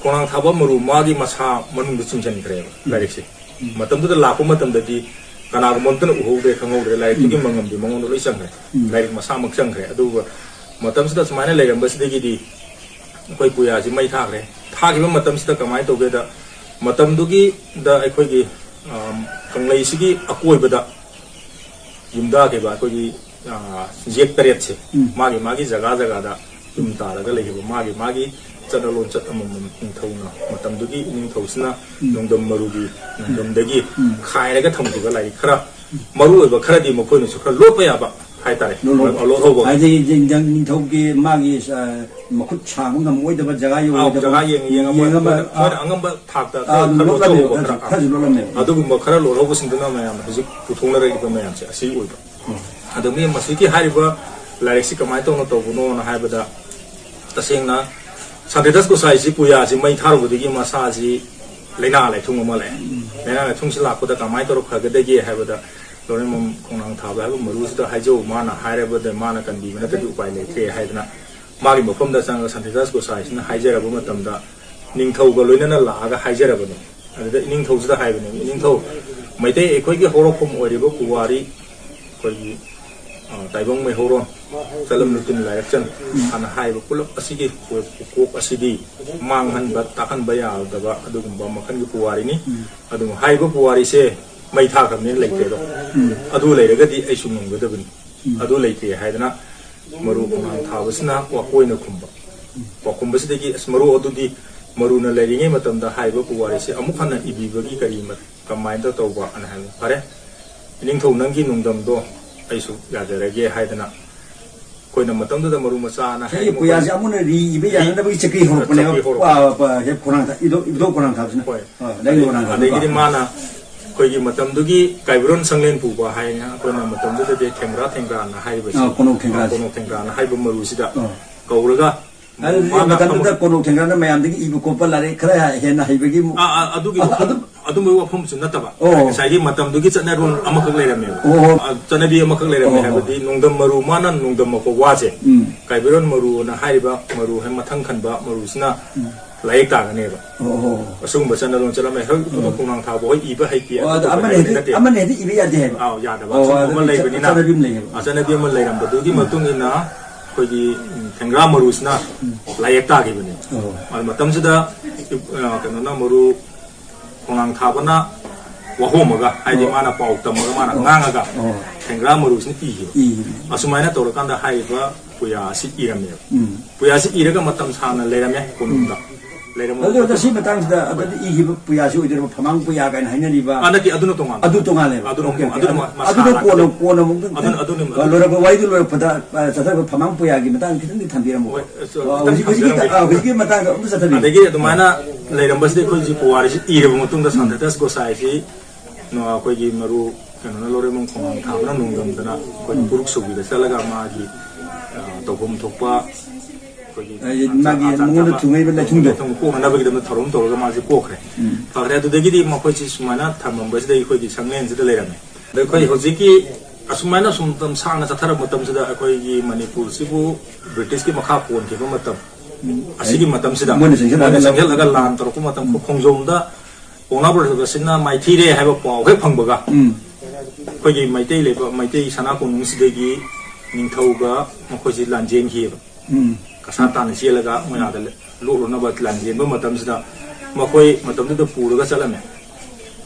ꯈꯣꯡꯅꯥꯡ ꯊꯥꯕ ꯃꯔꯨ ꯃꯥꯒꯤ ꯃꯁꯥ ꯃꯅꯨꯡꯗ ꯆꯤꯡꯁꯤꯟꯈ꯭ꯔꯦꯕ ꯎꯝ꯫ ꯂꯥꯏꯔꯤꯛꯁꯦ꯫ ꯎꯝ꯫ ꯃꯇꯝꯗꯨꯗ ꯂꯥꯛꯄ ꯃꯇꯝꯗꯗꯤ ꯀꯅꯥꯒꯨꯝꯕ ꯑꯃꯠꯇꯅ ꯎꯍꯧꯗ꯭ꯔꯦ, ꯈꯪꯍꯧꯗ꯭ꯔꯦ, ꯂꯥꯏꯔꯤꯛꯇꯨꯒꯤ ꯎꯝ꯫ ꯃꯉꯝꯗꯤ ꯃꯉꯣꯟꯗ ꯂꯣꯏ ꯆꯪꯈ꯭ꯔꯦ꯫ ꯎꯝ꯫ ꯂꯥꯏꯔꯤꯛ ꯃꯁꯥꯃꯛ ꯆꯪꯈ꯭ꯔꯦ꯫ ꯑꯗꯨꯒ ꯃꯇꯝꯁꯤꯗ ꯁꯨꯃꯥꯏꯅ ꯂꯩꯔꯝꯕꯁꯤꯗꯒꯤꯗꯤ ꯑꯩꯈꯣꯏ ꯄꯨꯌꯥꯁꯤ ꯃꯩ ꯊꯥꯈ꯭ꯔꯦ꯫ ꯊꯥꯈꯤꯕ ꯃꯇꯝꯁꯤꯗ ꯀꯃꯥꯏꯅ ꯇꯧꯒꯦꯗ, ꯃꯇꯝꯗꯨꯒꯤꯗ ꯑꯩꯈꯣꯏꯒꯤ, ꯑꯝ, ꯀꯪꯂꯩꯁꯤꯒꯤ ꯑꯀꯣꯏꯕꯗ ꯌꯨꯝꯗꯥꯈꯤꯕ ꯑꯩꯈꯣꯏꯒꯤ, ꯑ, ꯌꯦꯛ ꯇꯔꯦꯠꯁꯦ ꯎꯝ꯫ ꯃꯥꯒꯤ ꯃꯥꯒꯤ ꯖꯒꯥ ꯖꯒꯥꯗ ꯌꯨꯝ ꯇꯥꯔꯒ ꯂꯩꯈꯤꯕ ꯃꯥꯒꯤ ꯃꯥꯒꯤ ꯆꯠꯅ ꯂꯣꯟꯆꯠ ꯑꯃꯃꯝ ꯅꯤꯡꯊꯧꯅ, ꯃꯇꯝꯗꯨꯒꯤ ꯅꯤꯡꯊꯧꯁꯤꯅ ꯅꯣꯡꯗꯝ ꯃꯔꯨꯒꯤ ꯅꯣꯡꯗꯝꯗꯒꯤ ꯈꯥꯏꯔꯒ ꯊꯝꯈꯤꯕ ꯂꯥꯏꯔꯤꯛ ꯈꯔ, ꯃꯔꯨ ꯑꯣꯏꯕ ꯈꯔꯗꯤ ꯃꯈꯣꯏꯅꯁꯨ ꯈꯔ ꯂꯣꯠꯄ ꯌꯥꯕ ꯍꯥꯏꯇꯥꯔꯦ꯫ ꯂꯣꯠꯍꯧꯕ꯫ ꯂꯣꯠꯍꯧꯕ꯫ ꯍꯥꯏꯗꯤ ꯅꯤꯡꯊꯧꯒꯤ ꯃꯥꯒꯤ, ꯑ, ꯃꯈꯨꯠ ꯁꯥꯡꯕ ꯉꯝꯃꯣꯏꯗꯕ ꯖꯒꯥ ꯑꯥꯎ, ꯌꯧꯔꯣꯏꯗꯕ ꯖꯒꯥ ꯌꯦꯡꯉ ꯌꯦꯡꯉ ꯃꯣꯏ-, ꯌꯦꯡꯉꯒ, ꯃꯣꯏꯅ, ꯑ, ꯃꯣꯏꯅ ꯑꯉꯝꯕ ꯊꯥꯛꯇ ꯑꯥ, ꯈꯔ ꯑꯗꯨꯝ ꯂꯣꯠꯆꯍꯧꯕ ꯂꯣꯠꯂꯝꯃꯦꯕ, ꯈꯔ, ꯈꯔ, ꯑꯥ꯫ ꯈꯔꯁꯨ ꯂꯣꯠꯂꯝꯃꯦꯕ꯫ ꯑꯗꯨꯒꯨꯝꯕ ꯈꯔ ꯂꯣꯠꯍꯧꯕꯁꯤꯡꯗꯨꯅ ꯃꯌꯥꯝꯅ ꯍꯧꯖꯤꯛ ꯄꯨꯊꯣꯛꯅꯔꯛꯂꯤꯕ ꯃꯌꯥꯝꯁꯦ ꯑꯁꯤ ꯑꯣꯏꯕ꯫ ꯎꯝ꯫ ꯑꯗꯨ ꯃꯤ ꯃꯁꯤꯒꯤ ꯍꯥꯏꯔꯤꯕ ꯂꯥꯏꯔꯤꯛꯁꯤ ꯀꯃꯥꯏꯅ ꯇꯧꯅ ꯇꯧꯕꯅꯣꯅ ꯍꯥꯏꯕꯗ, ꯇꯁꯦꯡꯅ ꯁꯥꯟꯇꯤꯗꯥꯁ ꯒꯣꯁꯥꯏꯁꯤ ꯄꯨꯌꯥꯁꯤ ꯃꯩ ꯊꯥꯔꯨꯕꯗꯒꯤ ꯃꯁꯥꯁꯤ ꯂꯥꯏꯅꯥ ꯂꯥꯏꯊꯨꯡ ꯑꯃ ꯂꯥꯛꯑꯦ꯫ ꯎꯝ꯫ ꯂꯥꯏꯅꯥ ꯂꯥꯏꯊꯨꯡꯁꯤ ꯂꯥꯛꯄꯗ ꯀꯃꯥꯏꯅ ꯇꯧꯔ ꯐꯒꯗꯒꯦ ꯍꯥꯏꯕꯗ, ꯂꯣꯔꯦꯟꯕꯝ ꯈꯣꯡꯅꯥꯡ ꯊꯥꯕ ꯍꯥꯏꯕ ꯃꯔꯨꯁꯤꯗ ꯍꯥꯏꯖꯧ, ꯃꯥꯅ ꯍꯥꯏꯔꯕꯗ ꯃꯥꯅ ꯀꯟꯕꯤꯕ ꯅꯠꯇ꯭ꯔꯗꯤ ꯎꯄꯥꯏ ꯂꯩꯇ꯭ꯔꯦ ꯍꯥꯏꯗꯅ, ꯃꯥꯒꯤ ꯃꯐꯝꯗ ꯆꯪꯉꯒ ꯁꯥꯟꯇꯤꯗꯥꯁ ꯒꯣꯁꯥꯏꯁꯤꯅ ꯍꯥꯏꯖꯔꯕ ꯃꯇꯝꯗ, ꯅꯤꯡꯊꯧꯒ ꯂꯣꯏꯅꯅ ꯂꯥꯛꯑꯒ ꯍꯥꯏꯖꯔꯕꯅꯤ꯫ ꯑꯗꯨꯗ ꯏꯅꯤꯡꯊꯧꯁꯤꯗ ꯍꯥꯏꯕꯅꯤ, "ꯏꯅꯤꯡꯊꯧ, ꯃꯩꯇꯩ ꯑꯩꯈꯣꯏꯒꯤ ꯍꯧꯔꯛꯐꯝ ꯑꯣꯏꯔꯤꯕ ꯄꯨꯋꯥꯔꯤ, ꯑꯩꯈꯣꯏꯒꯤ, ꯑ, ꯇꯥꯏꯕꯪ ꯃꯩꯍꯧꯔꯣꯟ, ꯆꯂꯝ ꯅꯨꯄꯤꯅ ꯂꯥꯏꯔꯛꯆꯟ ꯍꯥꯟꯅ ꯍꯥꯏꯔꯤꯕ ꯄꯨꯂꯞ ꯑꯁꯤꯒꯤ ꯀꯣꯛ ꯑꯁꯤꯗꯤ ꯃꯥꯡꯍꯟꯕ, ꯇꯥꯛꯍꯟꯕ ꯌꯥꯗꯕ ꯑꯗꯨꯒꯨꯝꯕ ꯃꯈꯜꯒꯤ ꯄꯨꯋꯥꯔꯤꯅꯤ꯫ ꯑꯗꯨꯕꯨ ꯍꯥꯏꯔꯤꯕ ꯄꯨꯋꯥꯔꯤꯁꯦ ꯃꯩ ꯊꯥꯈ꯭ꯔꯕꯅꯤꯅ ꯂꯩꯇ꯭ꯔꯦꯗꯣ꯫ ꯑꯗꯨ ꯂꯩꯔꯒꯗꯤ ꯑꯩꯁꯨ ꯉꯝꯒꯗꯕꯅꯤ꯫ ꯑꯗꯨ ꯂꯩꯇꯦ" ꯍꯥꯏꯗꯅ ꯃꯔꯨ ꯈꯣꯡꯅꯥꯡ ꯊꯥꯕꯁꯤꯅ ꯋꯥꯀꯣꯏꯅ ꯈꯨꯝꯕ꯫ ꯋꯥꯈꯨꯝꯕꯁꯤꯗꯒꯤ, "ꯑꯁ, ꯃꯔꯨ ꯑꯗꯨꯗꯤ ꯃꯔꯨꯅ ꯂꯩꯔꯤꯉꯩ ꯃꯇꯝꯗ ꯍꯥꯏꯔꯤꯕ ꯄꯨꯋꯥꯔꯤꯁꯦ ꯑꯃꯨꯛ ꯍꯟꯅ ꯏꯕꯤꯕꯒꯤ ꯀꯔꯤ ꯃ-, ꯀꯃꯥꯏꯅ ꯇꯧꯕ?" ꯑꯅ ꯍꯥꯏꯕ꯫ "ꯐꯔꯦ, ꯏꯅꯤꯡꯊꯧ, ꯅꯪꯒꯤ ꯅꯣꯡꯗꯝꯗꯣ ꯑꯩꯁꯨ ꯌꯥꯖꯔꯒꯦ" ꯍꯥꯏꯗꯅ, ꯑꯩꯈꯣꯏꯅ ꯃꯇꯝꯗꯨꯗ ꯃꯔꯨ ꯃꯆꯥꯅ ꯁꯤꯒꯤ ꯍꯥꯏꯔꯤꯕ ꯄꯨꯌꯥꯁꯦ ꯑꯃꯨꯛ ꯍꯟꯅ ꯔꯤ ꯏꯕ ꯌꯥꯅꯅꯕꯒꯤ ꯆꯀ꯭ꯔꯤ ꯍꯧꯔꯛꯄꯅꯦꯕ꯫ ꯆꯀ꯭ꯔꯤ ꯍꯧꯔꯛꯄ꯫ ꯄꯨ-, ꯑ, ꯄ-, ꯍꯦꯛ ꯈꯣꯡꯅꯥꯡ ꯊꯥ-, ꯏꯕꯨꯙꯧ, ꯏꯕꯨꯙꯧ ꯈꯣꯡꯅꯥꯡ ꯊꯥꯕꯁꯤꯅ꯫ ꯍꯣꯏ꯫ ꯑ, ꯅꯪꯒꯤ ꯑꯗꯩ-, ꯈꯣꯡꯅꯥꯡ ꯊꯥꯕ꯫ ꯑꯗꯒꯤꯗꯤ ꯃꯥꯅ ꯑꯩꯈꯣꯏꯒꯤ ꯃꯇꯝꯗꯨꯒꯤ ꯀꯥꯏꯕꯔꯣꯟ ꯁꯪꯂꯦꯟ ꯄꯨꯕ ꯍꯥꯏꯅ, ꯑꯩꯈꯣꯏꯅ ꯃꯇꯝꯗꯨꯗꯗꯤ ꯊꯦꯡꯒ꯭ꯔꯥ ꯊꯦꯡꯒ꯭ꯔꯥꯅ ꯍꯥꯏꯔꯤꯕꯁꯤ, ꯑ, ꯀꯣꯅꯧ ꯊꯦꯡꯒ꯭ꯔꯥꯁꯦ꯫ ꯀꯣꯅꯧ ꯊꯦꯡꯒ꯭ꯔꯥꯅ ꯍꯥꯏꯕ ꯃꯔꯨꯁꯤꯗ ꯑ꯫ ꯀꯧꯔꯒ ꯑꯗꯨꯗꯤ ꯃꯥꯅ ꯃꯇꯝꯗꯨꯗ ꯈꯪꯕ ꯀꯣꯅꯧ ꯊꯦꯡꯒ꯭ꯔꯥꯅ ꯃꯌꯥꯝꯗꯒꯤ ꯏꯕ ꯈꯣꯠꯄ ꯂꯥꯏꯔꯤꯛ ꯈꯔ ꯍꯦꯟꯅ ꯍꯩꯕꯒꯤ ꯃꯨ-, ꯑꯥ, ꯑꯥ, ꯑꯗꯨꯒꯤ ꯑ-, ꯋꯥꯐꯝ, ꯑꯗꯨꯝ ꯑꯗꯨꯝꯕꯒꯤ ꯋꯥꯐꯝꯁꯨ ꯅꯠꯇꯕ, ꯑꯣ꯫ ꯉꯁꯥꯏꯒꯤ ꯃꯇꯝꯗꯨꯒꯤ ꯆꯠꯅꯔꯣꯜ ꯑꯃꯈꯛ ꯂꯩꯔꯝꯃꯦꯕ꯫ ꯑꯣ, ꯑꯣ꯫ ꯑ, ꯆꯠꯅꯕꯤ ꯑꯃꯈꯛ ꯂꯩꯔꯝꯃꯦ ꯑꯣ, ꯑꯣ꯫ ꯍꯥꯏꯕꯗꯤ ꯅꯣꯡꯗꯝ ꯃꯔꯨ, ꯃꯥꯅ ꯅꯣꯡꯗꯝ ꯃꯀꯣꯛ ꯋꯥꯁꯦ, ꯎꯝ꯫ ꯀꯥꯏꯕꯔꯣꯟ ꯃꯔꯨ ꯑꯅ ꯍꯥꯏꯔꯤꯕ ꯃꯔꯨ ꯍꯥꯏ ꯃꯊꯪ ꯈꯟꯕ ꯃꯔꯨꯁꯤꯅ ꯎꯝ꯫ ꯂꯥꯏꯔꯤꯛ ꯇꯥꯒꯅꯦꯕ꯫ ꯑꯣ, ꯑꯣ, ꯑꯣ꯫ ꯑꯁꯤꯒꯨꯝꯕ ꯆꯠꯅꯔꯣꯜ ꯆꯠꯂꯝꯃꯦ꯫ ꯍꯧꯖꯤꯛ ꯑꯣ꯫ ꯈꯣꯡꯅꯥꯡ ꯊꯥꯕ ꯍꯣꯏ ꯏꯕ ꯍꯩꯇꯦ, ꯑꯣ, ꯑꯗꯨ ꯑꯇꯣꯞꯄ ꯑꯃꯅ ꯍꯥꯏꯕꯗꯤ ꯍꯦꯛꯇ, ꯅꯠꯇꯦ꯫ ꯑꯃꯅ ꯍꯦꯛꯇ ꯏꯕ ꯌꯥꯗꯦ ꯍꯥꯏꯕ꯫ ꯑꯥꯎ, ꯌꯥꯗꯕ꯫ ꯑꯣ, ꯑꯁꯤꯒꯨꯝꯕ ꯑꯃ ꯑꯗꯨꯗꯤ ꯂꯩꯕꯅꯤꯅ, ꯆꯠꯅꯕꯤ ꯑꯃ ꯂꯩꯌꯦꯕ꯫ ꯑ, ꯆꯠꯅꯕꯤ ꯑꯃ ꯂꯩꯔꯝꯕꯗꯨꯒꯤ ꯎꯝ꯫ ꯃꯇꯨꯡ ꯏꯟꯅ ꯑꯩꯈꯣꯏꯒꯤ, ꯎꯝ, ꯊꯦꯡꯒ꯭ꯔꯥ ꯃꯔꯨꯁꯤꯅ ꯎꯝ꯫ ꯂꯥꯏꯌꯦꯛ ꯇꯥꯈꯤꯕꯅꯦ꯫ ꯑꯣ꯫ ꯑꯗꯨ ꯃꯇꯝꯁꯤꯗ, ꯑ, ꯀꯩꯅꯣꯅ ꯃꯔꯨ, ꯈꯣꯡꯅꯥꯡ ꯊꯥꯕꯅ ꯋꯥꯍꯣꯝꯃꯒ, ꯍꯥꯏꯗꯤ ꯑꯣ꯫ ꯃꯥꯅ ꯄꯥꯎ ꯇꯝꯃꯒ, ꯃꯥꯅ ꯑꯣ꯫ ꯉꯥꯡꯉꯒ ꯑꯣ꯫ ꯊꯦꯡꯒ꯭ꯔꯥ ꯃꯔꯨꯁꯤꯅ ꯏꯈꯤꯕ꯫ ꯏꯈꯤꯕꯅꯦ꯫ ꯑꯁꯨꯃꯥꯏꯅ ꯇꯧꯔꯀꯥꯟꯗ ꯍꯥꯏꯔꯤꯕ ꯄꯨꯌꯥ ꯑꯁꯤ ꯏꯔꯝꯃꯦꯕ꯫ ꯎꯝ꯫ ꯄꯨꯌꯥꯁꯤ ꯏꯔꯒ ꯃꯇꯝ ꯁꯥꯡꯅ ꯂꯩꯔꯝꯃꯦ ꯀꯣꯅꯨꯡꯗ꯫ ꯂꯩꯔꯝꯃ ꯑꯗꯨ, ꯑꯗꯨ ꯃꯇꯨꯡꯗ ꯁꯤ ꯃꯇꯥꯡꯁꯤꯗ ꯑꯗꯨꯗꯤ ꯏꯈꯤꯕ ꯄꯨꯌꯥꯁꯤ ꯑꯣꯏꯗꯣꯏꯔꯕ, ꯐꯃꯥꯡ ꯄꯨꯌꯥ ꯀꯥꯏꯅ ꯍꯥꯏꯅꯔꯤꯕ? ꯑꯥ, ꯅꯠꯇꯦ, ꯑꯗꯨꯅ ꯇꯣꯉꯥꯟꯕ꯫ ꯑꯗꯨ ꯇꯣꯉꯥꯜꯂꯦꯕ꯫ ꯑꯗꯨꯅ ꯑꯣꯀꯦ, ꯑꯣꯀꯦ꯫ ꯑꯗꯨꯅ ꯑꯗꯨ, ꯃ-, ꯃꯁꯥ ꯑꯗꯨꯅ ꯂꯥꯛꯄ꯫ ꯀꯣꯟꯅ, ꯀꯣꯟꯅ ꯑꯃꯨꯛꯇꯪ, ꯑꯗꯨꯅ, ꯑꯗꯨꯅ, ꯑ, ꯂꯣꯏꯔꯛꯄ, ꯋꯥꯔꯤꯗꯨ ꯂꯣꯏꯔꯛꯄꯗ, ꯑ, ꯆꯠꯊꯕ ꯐꯃꯥꯡ ꯄꯨꯌꯥꯒꯤ ꯃꯇꯥꯡꯗ ꯈꯤꯇꯪꯗꯤ ꯊꯝꯕꯤꯔꯝꯃꯨꯀꯣ꯫ ꯍꯣꯏ, ꯑ, ꯑ, ꯈꯤꯇꯪ ꯍꯧꯖꯤꯛ, ꯍꯧꯖꯤꯛꯀꯤ, ꯊꯝꯖꯔꯝꯒꯦ꯫ ꯑ, ꯍꯧꯖꯤꯛꯀꯤ ꯃꯇꯥꯡꯗ ꯑꯃꯨꯛꯇ ꯆꯠꯊꯕꯤꯌꯨ꯫ ꯑꯗꯒꯤ ꯑꯗꯨꯃꯥꯏꯅ ꯂꯩꯔꯝꯕꯁꯤꯗ ꯑꯩꯈꯣꯏ ꯍꯧꯖꯤꯛ ꯄꯨꯋꯥꯔꯤꯁꯤ ꯏꯔꯕ ꯃꯇꯨꯡꯗ ꯎꯝ꯫ ꯁꯥꯟꯇꯇꯁ ꯒꯣꯁꯥꯏꯁꯤ ꯅ-, ꯑꯩꯈꯣꯏꯒꯤ ꯃꯔꯨ ꯀꯩꯅꯣꯅ ꯂꯧꯔꯦꯝꯕꯝ ꯈꯣꯡꯅꯥꯡ ꯊꯥꯕꯅ ꯅꯣꯡꯗꯝꯗꯅ ꯑꯩꯈꯣꯏ ꯎꯝ꯫ ꯇꯔꯨꯛ ꯁꯨꯕꯤꯗ ꯆꯠꯂꯒ ꯃꯥꯒꯤ, ꯑ, ꯇꯧꯐꯝ ꯊꯣꯛꯄ ꯑꯩꯈꯣꯏꯒꯤ ꯑꯩ ꯑꯆꯥ-, ꯃꯥꯒꯤ ꯑꯆꯥ ꯃꯉꯣꯟꯗ ꯑꯊꯥꯕ ꯊꯨꯡꯉꯛꯏꯕ ꯂꯩꯊꯨꯡꯗꯣ꯫ ꯂꯩꯊꯨꯡ ꯀꯣꯛꯅꯅꯕꯒꯤꯗꯃꯛ ꯊꯧꯔꯝ ꯇꯧꯔꯒ ꯃꯥꯁꯦ ꯀꯣꯛꯈ꯭ꯔꯦ꯫ ꯎꯝ꯫ ꯐꯈ꯭ꯔꯦ꯫ ꯑꯗꯨꯗꯒꯤꯗꯤ ꯃꯈꯣꯏꯁꯤ ꯁꯨꯃꯥꯏꯅ ꯊꯝꯃꯝꯕꯁꯤꯗ ꯑꯩꯈꯣꯏꯒꯤ ꯁꯪꯂꯦꯟꯁꯤꯗ ꯂꯩꯔꯝꯃꯦ꯫ ꯑꯗ ꯑꯩꯈꯣꯏ ꯍꯧꯖꯤꯛꯀꯤ ꯑꯁꯨꯃꯥꯏꯅ ꯁꯨꯝ ꯃꯇꯝ ꯁꯥꯡꯅ ꯆꯠꯊꯔꯛꯄ ꯃꯇꯝꯁꯤꯗ ꯑꯩꯈꯣꯏꯒꯤ ꯃꯅꯤꯄꯨꯔꯁꯤꯕꯨ ꯕ꯭ꯔꯤꯇꯤꯁꯀꯤ ꯃꯈꯥ ꯄꯣꯟꯈꯤꯕ ꯃꯇꯝ ꯎꯝ꯫ ꯑꯁꯤꯒꯤ ꯃꯇꯝꯁꯤꯗ ꯃꯣꯏꯅ ꯆꯪꯁꯤꯜꯂꯛꯑꯒ ꯃꯣꯏꯅ ꯆꯪꯁꯤꯜꯂꯛꯑꯒ ꯂꯥꯟ ꯇꯧꯔꯛꯄ ꯃꯇꯝ ꯎꯝ꯫ ꯈꯣꯡꯖꯣꯝꯗ ꯄꯥꯎꯅꯥ ꯕ꯭ꯔꯖꯕꯥꯁꯤꯅ ꯃꯥꯏꯊꯤꯔꯦ ꯍꯥꯏꯕ ꯄꯥꯎ ꯍꯦꯛ ꯐꯪꯕꯒ ꯎꯝ꯫ ꯑꯩꯈꯣꯏꯒꯤ ꯃꯩꯇꯩ ꯂꯩꯕꯥꯛ, ꯃꯩꯇꯩ ꯁꯅꯥ ꯀꯣꯅꯨꯡꯁꯤꯗꯒꯤ ꯅꯤꯡꯊꯧꯒ ꯃꯈꯣꯏꯁꯤ ꯂꯥꯟꯖꯦꯟꯈꯤꯑꯕ꯫ ꯎꯝ꯫ ꯀꯁꯥꯔ ꯇꯥꯟꯅ ꯆꯦꯜꯂꯒ ꯃꯣꯏ ꯑꯥꯗ ꯂꯣꯠꯂꯨꯅꯕ ꯂꯥꯟꯖꯦꯟꯕ ꯃꯇꯝꯁꯤꯗ ꯃꯈꯣꯏ ꯃꯇꯝꯗꯨꯗ ꯄꯨꯔꯒ ꯆꯠꯂꯝꯃꯦ꯫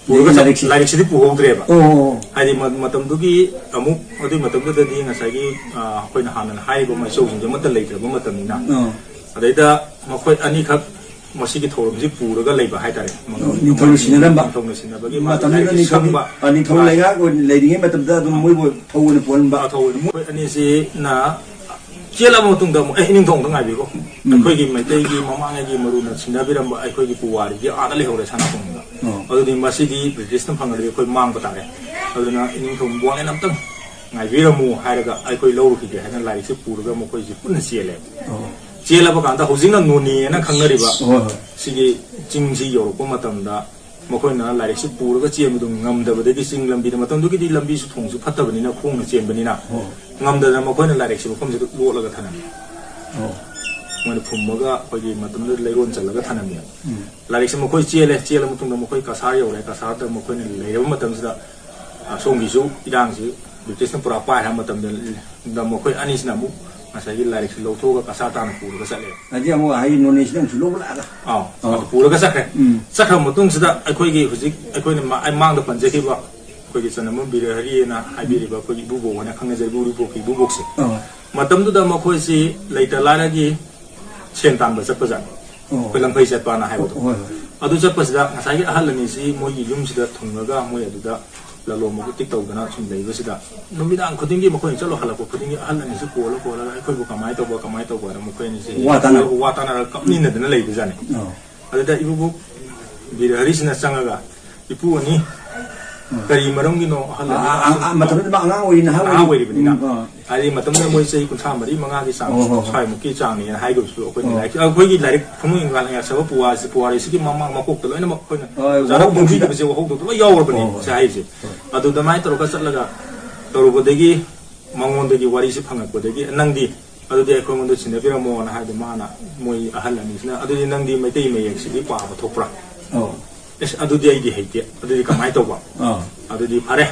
ꯄꯨꯔꯒ ꯆꯠ-, ꯂꯥꯏꯔꯤꯛꯁꯤ? ꯂꯥꯏꯔꯤꯛꯁꯤꯗꯤ ꯄꯨꯍꯧꯗ꯭ꯔꯦꯕ꯫ ꯑꯣ, ꯑꯣ, ꯑꯣ꯫ ꯍꯥꯏꯗꯤ ꯃ-, ꯃꯇꯝꯗꯨꯒꯤ ꯑꯃꯨꯛ, ꯑꯗꯨꯒꯤ ꯃꯇꯝꯗꯨꯗꯗꯤ ꯉꯁꯥꯏꯒꯤ, ꯑ, ꯑꯩꯈꯣꯏꯅ ꯍꯥꯟꯅ ꯍꯥꯏꯔꯤꯕ ꯃꯥꯏꯆꯧꯁꯤꯡꯁꯦ ꯑꯃꯠꯇ ꯂꯩꯇ꯭ꯔꯕ ꯃꯇꯝꯅꯤꯅ꯫ ꯑꯣ꯫ ꯑꯗꯩꯗ ꯃꯈꯣꯏ ꯑꯅꯤꯈꯛ ꯃꯁꯤꯒꯤ ꯊꯧꯔꯝꯁꯤ ꯄꯨꯔꯒ ꯂꯩꯕ ꯍꯥꯏꯇꯥꯔꯦ꯫ ꯑꯣ, ꯅꯤꯡꯊꯧꯅ ꯁꯤꯟꯅꯔꯝꯕ? ꯅꯤꯡꯊꯧꯅ ꯁꯤꯟꯅꯕꯒꯤ ꯃꯥꯁꯦ ꯃꯇꯝꯗꯨꯗ ꯂꯥꯏꯔꯤꯛꯁꯤ ꯅꯤꯡꯊꯧ, ꯁꯪꯕ꯫ ꯑ, ꯅꯤꯡꯊꯧ ꯑ, ꯂꯩꯉꯥꯛ ꯑꯣꯏꯅ ꯂꯩꯔꯤꯉꯩ ꯃꯇꯝꯗ ꯑꯗꯨꯝ ꯃꯣꯏꯕꯨ ꯊꯧ ꯑꯣꯏꯅ ꯄꯨꯍꯟꯕ? ꯑ, ꯊꯧ ꯑꯣꯏꯅ꯫ ꯃꯈꯣꯏ ꯑꯅꯤꯁꯤꯅ ꯆꯦꯜꯂꯕ ꯃꯇꯨꯡꯗ ꯑꯃꯨꯛ, "ꯑꯦ, ꯏꯅꯤꯡꯊꯧ ꯑꯝꯇ ꯉꯥꯏꯕꯤꯈꯣ꯫ ꯎꯝ꯫ ꯑꯩꯈꯣꯏꯒꯤ ꯃꯩꯇꯩꯒꯤ ꯃꯃꯥꯡꯉꯩꯒꯤ ꯃꯔꯨꯅ ꯁꯤꯟꯅꯕꯤꯔꯝꯕ ꯑꯩꯈꯣꯏꯒꯤ ꯄꯨꯋꯥꯔꯤꯗꯤ ꯑꯥꯗ ꯂꯩꯍꯧꯔꯦ ꯁꯅꯥ ꯀꯣꯅꯨꯡꯗ꯫ ꯑꯣ꯫ ꯑꯗꯨꯗꯤ ꯃꯁꯤꯗꯤ ꯕ꯭ꯔꯤꯇꯤꯁꯅ ꯐꯪꯉꯗꯤ ꯑꯩꯈꯣꯏ ꯃꯥꯡꯕ ꯇꯥꯔꯦ꯫ ꯑꯗꯨꯅ ꯏꯅꯤꯡꯊꯧ ꯋꯥꯡꯂꯦꯟ ꯑꯝꯇꯪ ꯉꯥꯏꯕꯤꯔꯝꯃꯨ" ꯍꯥꯏꯔꯒ ꯑꯩꯈꯣꯏ ꯂꯧꯔꯨꯈꯤꯒꯦ ꯍꯥꯏꯅ ꯂꯥꯏꯔꯤꯛꯁꯤ ꯄꯨꯔꯒ ꯃꯈꯣꯏꯁꯤ ꯄꯨꯟꯅ ꯆꯦꯜꯂꯦ꯫ ꯑꯣ꯫ ꯆꯦꯜꯂꯕ ꯀꯥꯟꯗ ꯍꯧꯖꯤꯛꯅ ꯅꯣꯅꯦꯅ ꯈꯪꯅꯔꯤꯕ ꯍꯣꯏ, ꯍꯣꯏ꯫ ꯁꯤꯒꯤ ꯆꯤꯡꯁꯤ ꯌꯧꯔꯛꯄ ꯃꯇꯝꯗ ꯃꯈꯣꯏꯅ ꯂꯥꯏꯔꯤꯛꯁꯤ ꯄꯨꯔꯒ ꯆꯦꯟꯕꯗꯨ ꯉꯝꯗꯕꯗꯒꯤ ꯆꯤꯡ ꯂꯝꯕꯤꯗ, ꯃꯇꯝꯗꯨꯒꯤꯗꯤ ꯂꯝꯕꯤꯁꯨ ꯊꯣꯡꯁꯨ ꯐꯠꯇꯕꯅꯤꯅ ꯈꯣꯡꯅ ꯆꯦꯟꯕꯅꯤꯅ, ꯑꯣ꯫ ꯉꯝꯗꯗꯅ ꯃꯈꯣꯏꯅ ꯂꯥꯏꯔꯤꯛꯁꯤ ꯃꯐꯝꯁꯤꯗ ꯂꯣꯠꯂꯒ ꯊꯅꯝꯃꯤ꯫ ꯑꯣ꯫ ꯃꯣꯏꯅ ꯐꯨꯝꯃꯒ ꯑꯩꯈꯣꯏꯒꯤ ꯃꯇꯝꯗꯨꯗ ꯂꯩꯔꯣꯟ ꯆꯜꯂꯒ ꯊꯅꯝꯃꯤ꯫ ꯎꯝ꯫ ꯂꯥꯏꯔꯤꯛꯁꯤ ꯃꯈꯣꯏ ꯆꯦꯜꯂꯦ, ꯆꯦꯜꯂ ꯃꯇꯨꯡꯗ ꯃꯈꯣꯏ ꯀꯁꯥꯔ ꯌꯧꯔꯦ, ꯀꯁꯥꯔꯗ ꯃꯈꯣꯏꯅ ꯂꯩꯔꯕ ꯃꯇꯝꯁꯤꯗ, ꯑ, ꯁꯣꯝꯒꯤꯁꯨ ꯏꯔꯥꯡꯁꯤ ꯕ꯭ꯔꯤꯇꯤꯁꯅ ꯄꯨꯔꯥ ꯄꯥꯏ ꯍꯥꯏꯕ ꯃꯇꯝꯗ ꯃꯈꯣꯏ ꯑꯅꯤꯁꯤꯅ ꯑꯃꯨꯛ ꯉꯁꯥꯏꯒꯤ ꯂꯥꯏꯔꯤꯛꯁꯤ ꯂꯧꯊꯣꯛꯑꯒ ꯀꯁꯥꯔ ꯇꯥꯅ ꯄꯨꯔꯒ ꯆꯠꯂꯦ꯫ ꯍꯥꯏꯗꯤ ꯑꯃꯨꯛ ꯍꯥꯏꯗꯤ ꯅꯣꯅꯦꯁꯤꯗ ꯑꯃꯨꯛꯁꯨ ꯂꯧꯕ ꯂꯥꯛꯑꯒ꯫ ꯑꯥꯎ, ꯑꯥꯎ꯫ ꯑꯗꯨ ꯄꯨꯔꯒ ꯆꯠꯈ꯭ꯔꯦ꯫ ꯎꯝ꯫ ꯆꯠꯈ꯭ꯔꯕ ꯃꯇꯨꯡꯁꯤꯗ ꯑꯩꯈꯣꯏꯒꯤ ꯍꯧꯖꯤꯛ ꯑꯩꯈꯣꯏꯅ ꯃꯥ-, ꯑꯩ ꯃꯥꯡꯗ ꯄꯟꯖꯈꯤꯕ ꯑꯩꯈꯣꯏꯒꯤ ꯆꯅꯝꯕꯝ ꯕꯤꯔꯍꯔꯤꯅ ꯍꯥꯏꯕꯤꯔꯤꯕ ꯑꯩꯈꯣꯏꯒꯤ ꯏꯕꯨꯕꯣꯛ ꯍꯥꯏꯅ ꯈꯪꯅꯖꯔꯤꯕ ꯎꯔꯤꯄꯣꯛꯀꯤ ꯏꯕꯨꯕꯣꯛꯁꯦ꯫ ꯑꯥ꯫ ꯃꯇꯝꯗꯨꯗ ꯃꯈꯣꯏꯁꯤ ꯂꯩꯇ ꯂꯥꯏꯔꯒꯤ ꯁꯦꯟ ꯇꯥꯟꯕ ꯆꯠꯄꯖꯥꯠꯅꯤ꯫ ꯑꯣ꯫ ꯑꯩꯈꯣꯏ ꯂꯪꯐꯩ ꯆꯠꯄꯅ ꯍꯥꯏꯕꯗꯣ꯫ ꯍꯣꯏ, ꯍꯣꯏ꯫ ꯑꯗꯨ ꯆꯠꯄꯁꯤꯗ ꯉꯁꯥꯏꯒꯤ ꯑꯍꯜ ꯑꯅꯤꯁꯤ ꯃꯣꯏꯒꯤ ꯌꯨꯝꯁꯤꯗ ꯊꯨꯡꯉꯒ ꯃꯣꯏ ꯑꯗꯨꯗ ꯂꯂꯣꯟꯕ ꯇꯤꯛ ꯇꯧꯗꯅ ꯁꯨꯝ ꯂꯩꯕꯁꯤꯗ, ꯅꯨꯃꯤꯗꯥꯡ ꯈꯨꯗꯤꯡꯒꯤ ꯃꯈꯣꯏꯅ ꯆꯠꯂꯣ ꯍꯜꯂꯛꯄ ꯈꯨꯗꯤꯡꯒꯤ ꯑꯍꯜ ꯑꯅꯤꯁꯤ ꯀꯣꯜꯂ ꯀꯣꯜꯂꯒ "ꯑꯩꯈꯣꯏꯕꯨ ꯀꯃꯥꯏꯅ ꯇꯧꯕ, ꯀꯃꯥꯏꯅ ꯇꯧꯕ?" ꯍꯥꯏꯅ ꯃꯈꯣꯏ ꯑꯅꯤꯁꯤ ꯋꯥ ꯇꯥꯅ꯫ ꯋꯥ ꯇꯥꯅꯔꯒ ꯀꯞꯃꯤꯟꯅꯗꯅ ꯂꯩꯕꯖꯥꯠꯅꯤ꯫ ꯑꯣ꯫ ꯑꯗꯨꯗ ꯏꯕꯣꯕꯣꯛ ꯕꯤꯔ ꯍꯔꯤꯁꯤꯅ ꯆꯪꯉꯒ, "ꯏꯄꯨ ꯑꯅꯤ, ꯎꯝ꯫ ꯀꯔꯤ ꯃꯔꯝꯒꯤꯅꯣ ꯑꯍꯜ ꯑꯅꯤ ꯑꯥ, ꯑꯥ, ꯑꯥ, ꯃꯇꯝꯗꯨꯗ ꯃꯥ ꯑꯉꯥꯡ ꯑꯣꯏꯔꯤ, ꯅꯍꯥ ꯑꯉꯥꯡ ꯑꯣꯏꯔꯤ꯫ ꯑꯣꯏꯔꯤꯕꯅꯤꯅ?" ꯎꯝ, ꯑꯥ꯫ ꯍꯥꯏꯗꯤ ꯃꯇꯝꯗꯨꯗ ꯃꯣꯏ ꯆꯍꯤ ꯀꯨꯟꯊ꯭ꯔꯥ ꯃꯔꯤ, ꯃꯉꯥꯒꯤ ꯆꯥꯡ, ꯑꯣ, ꯍꯣ, ꯍꯣ꯫ ꯁ꯭ꯋꯥꯏꯃꯨꯛꯀꯤ ꯆꯥꯡꯅꯦꯅ ꯍꯥꯏꯈꯤꯕꯁꯨ ꯑꯩꯈꯣꯏꯅ ꯑꯣ꯫ ꯂꯥꯏꯔꯤꯛ, ꯑꯩꯈꯣꯏꯒꯤ ꯂꯥꯏꯔꯤꯛ ꯐꯃꯨꯡ ꯏꯪꯈꯥ ꯂꯥꯏꯌꯥ ꯁꯕ ꯄꯨꯋꯥꯔꯤꯁꯤ, ꯄꯨꯋꯥꯔꯤꯁꯤꯒꯤ ꯃꯃꯥꯡ ꯃꯀꯣꯛꯇ ꯂꯣꯏꯅꯃꯛ ꯑꯩꯈꯣꯏꯅ ꯍꯣꯏ, ꯑꯣꯖꯥꯅ ꯋꯥꯍꯧꯕ ꯐꯣꯡꯕꯤꯈꯤꯕꯁꯦ ꯋꯥꯍꯧꯗꯕꯗꯣ ꯂꯣꯏ ꯌꯥꯎꯔꯕꯅꯤ꯫ ꯍꯣꯏ, ꯍꯣꯏ꯫ ꯁꯦ ꯍꯥꯏꯔꯤꯁꯦ꯫ ꯍꯣꯏ꯫ ꯑꯗꯨ ꯑꯗꯨꯃꯥꯏꯅ ꯇꯧꯔꯒ ꯆꯠꯂꯒ ꯇꯧꯔꯨꯕꯗꯒꯤ ꯃꯉꯣꯟꯗꯒꯤ ꯋꯥꯔꯤꯁꯤ ꯐꯪꯉꯛꯄꯗꯒꯤ, "ꯅꯪꯗꯤ ꯑꯗꯨꯗꯤ ꯑꯩꯈꯣꯏꯉꯣꯟꯗ ꯁꯤꯟꯅꯕꯤꯔꯝꯃꯣꯅ" ꯍꯥꯏꯗꯣ ꯃꯥꯅ, ꯃꯣꯏ ꯑꯍꯜ ꯑꯅꯤꯁꯤꯅ, "ꯑꯗꯨꯗꯤ ꯅꯪꯗꯤ ꯃꯩꯇꯩ ꯃꯌꯦꯛꯁꯤꯗꯤ ꯄꯥꯕ ꯊꯣꯛꯄ꯭ꯔꯥ?" ꯑꯧ꯫ "ꯑꯦꯁ, ꯑꯗꯨꯗꯤ ꯑꯩꯗꯤ ꯍꯩꯇꯦ, ꯑꯗꯨꯗꯤ ꯀꯃꯥꯏꯅ ꯇꯧꯕ?" ꯑꯥ꯫ "ꯑꯗꯨꯗꯤ ꯐꯔꯦ,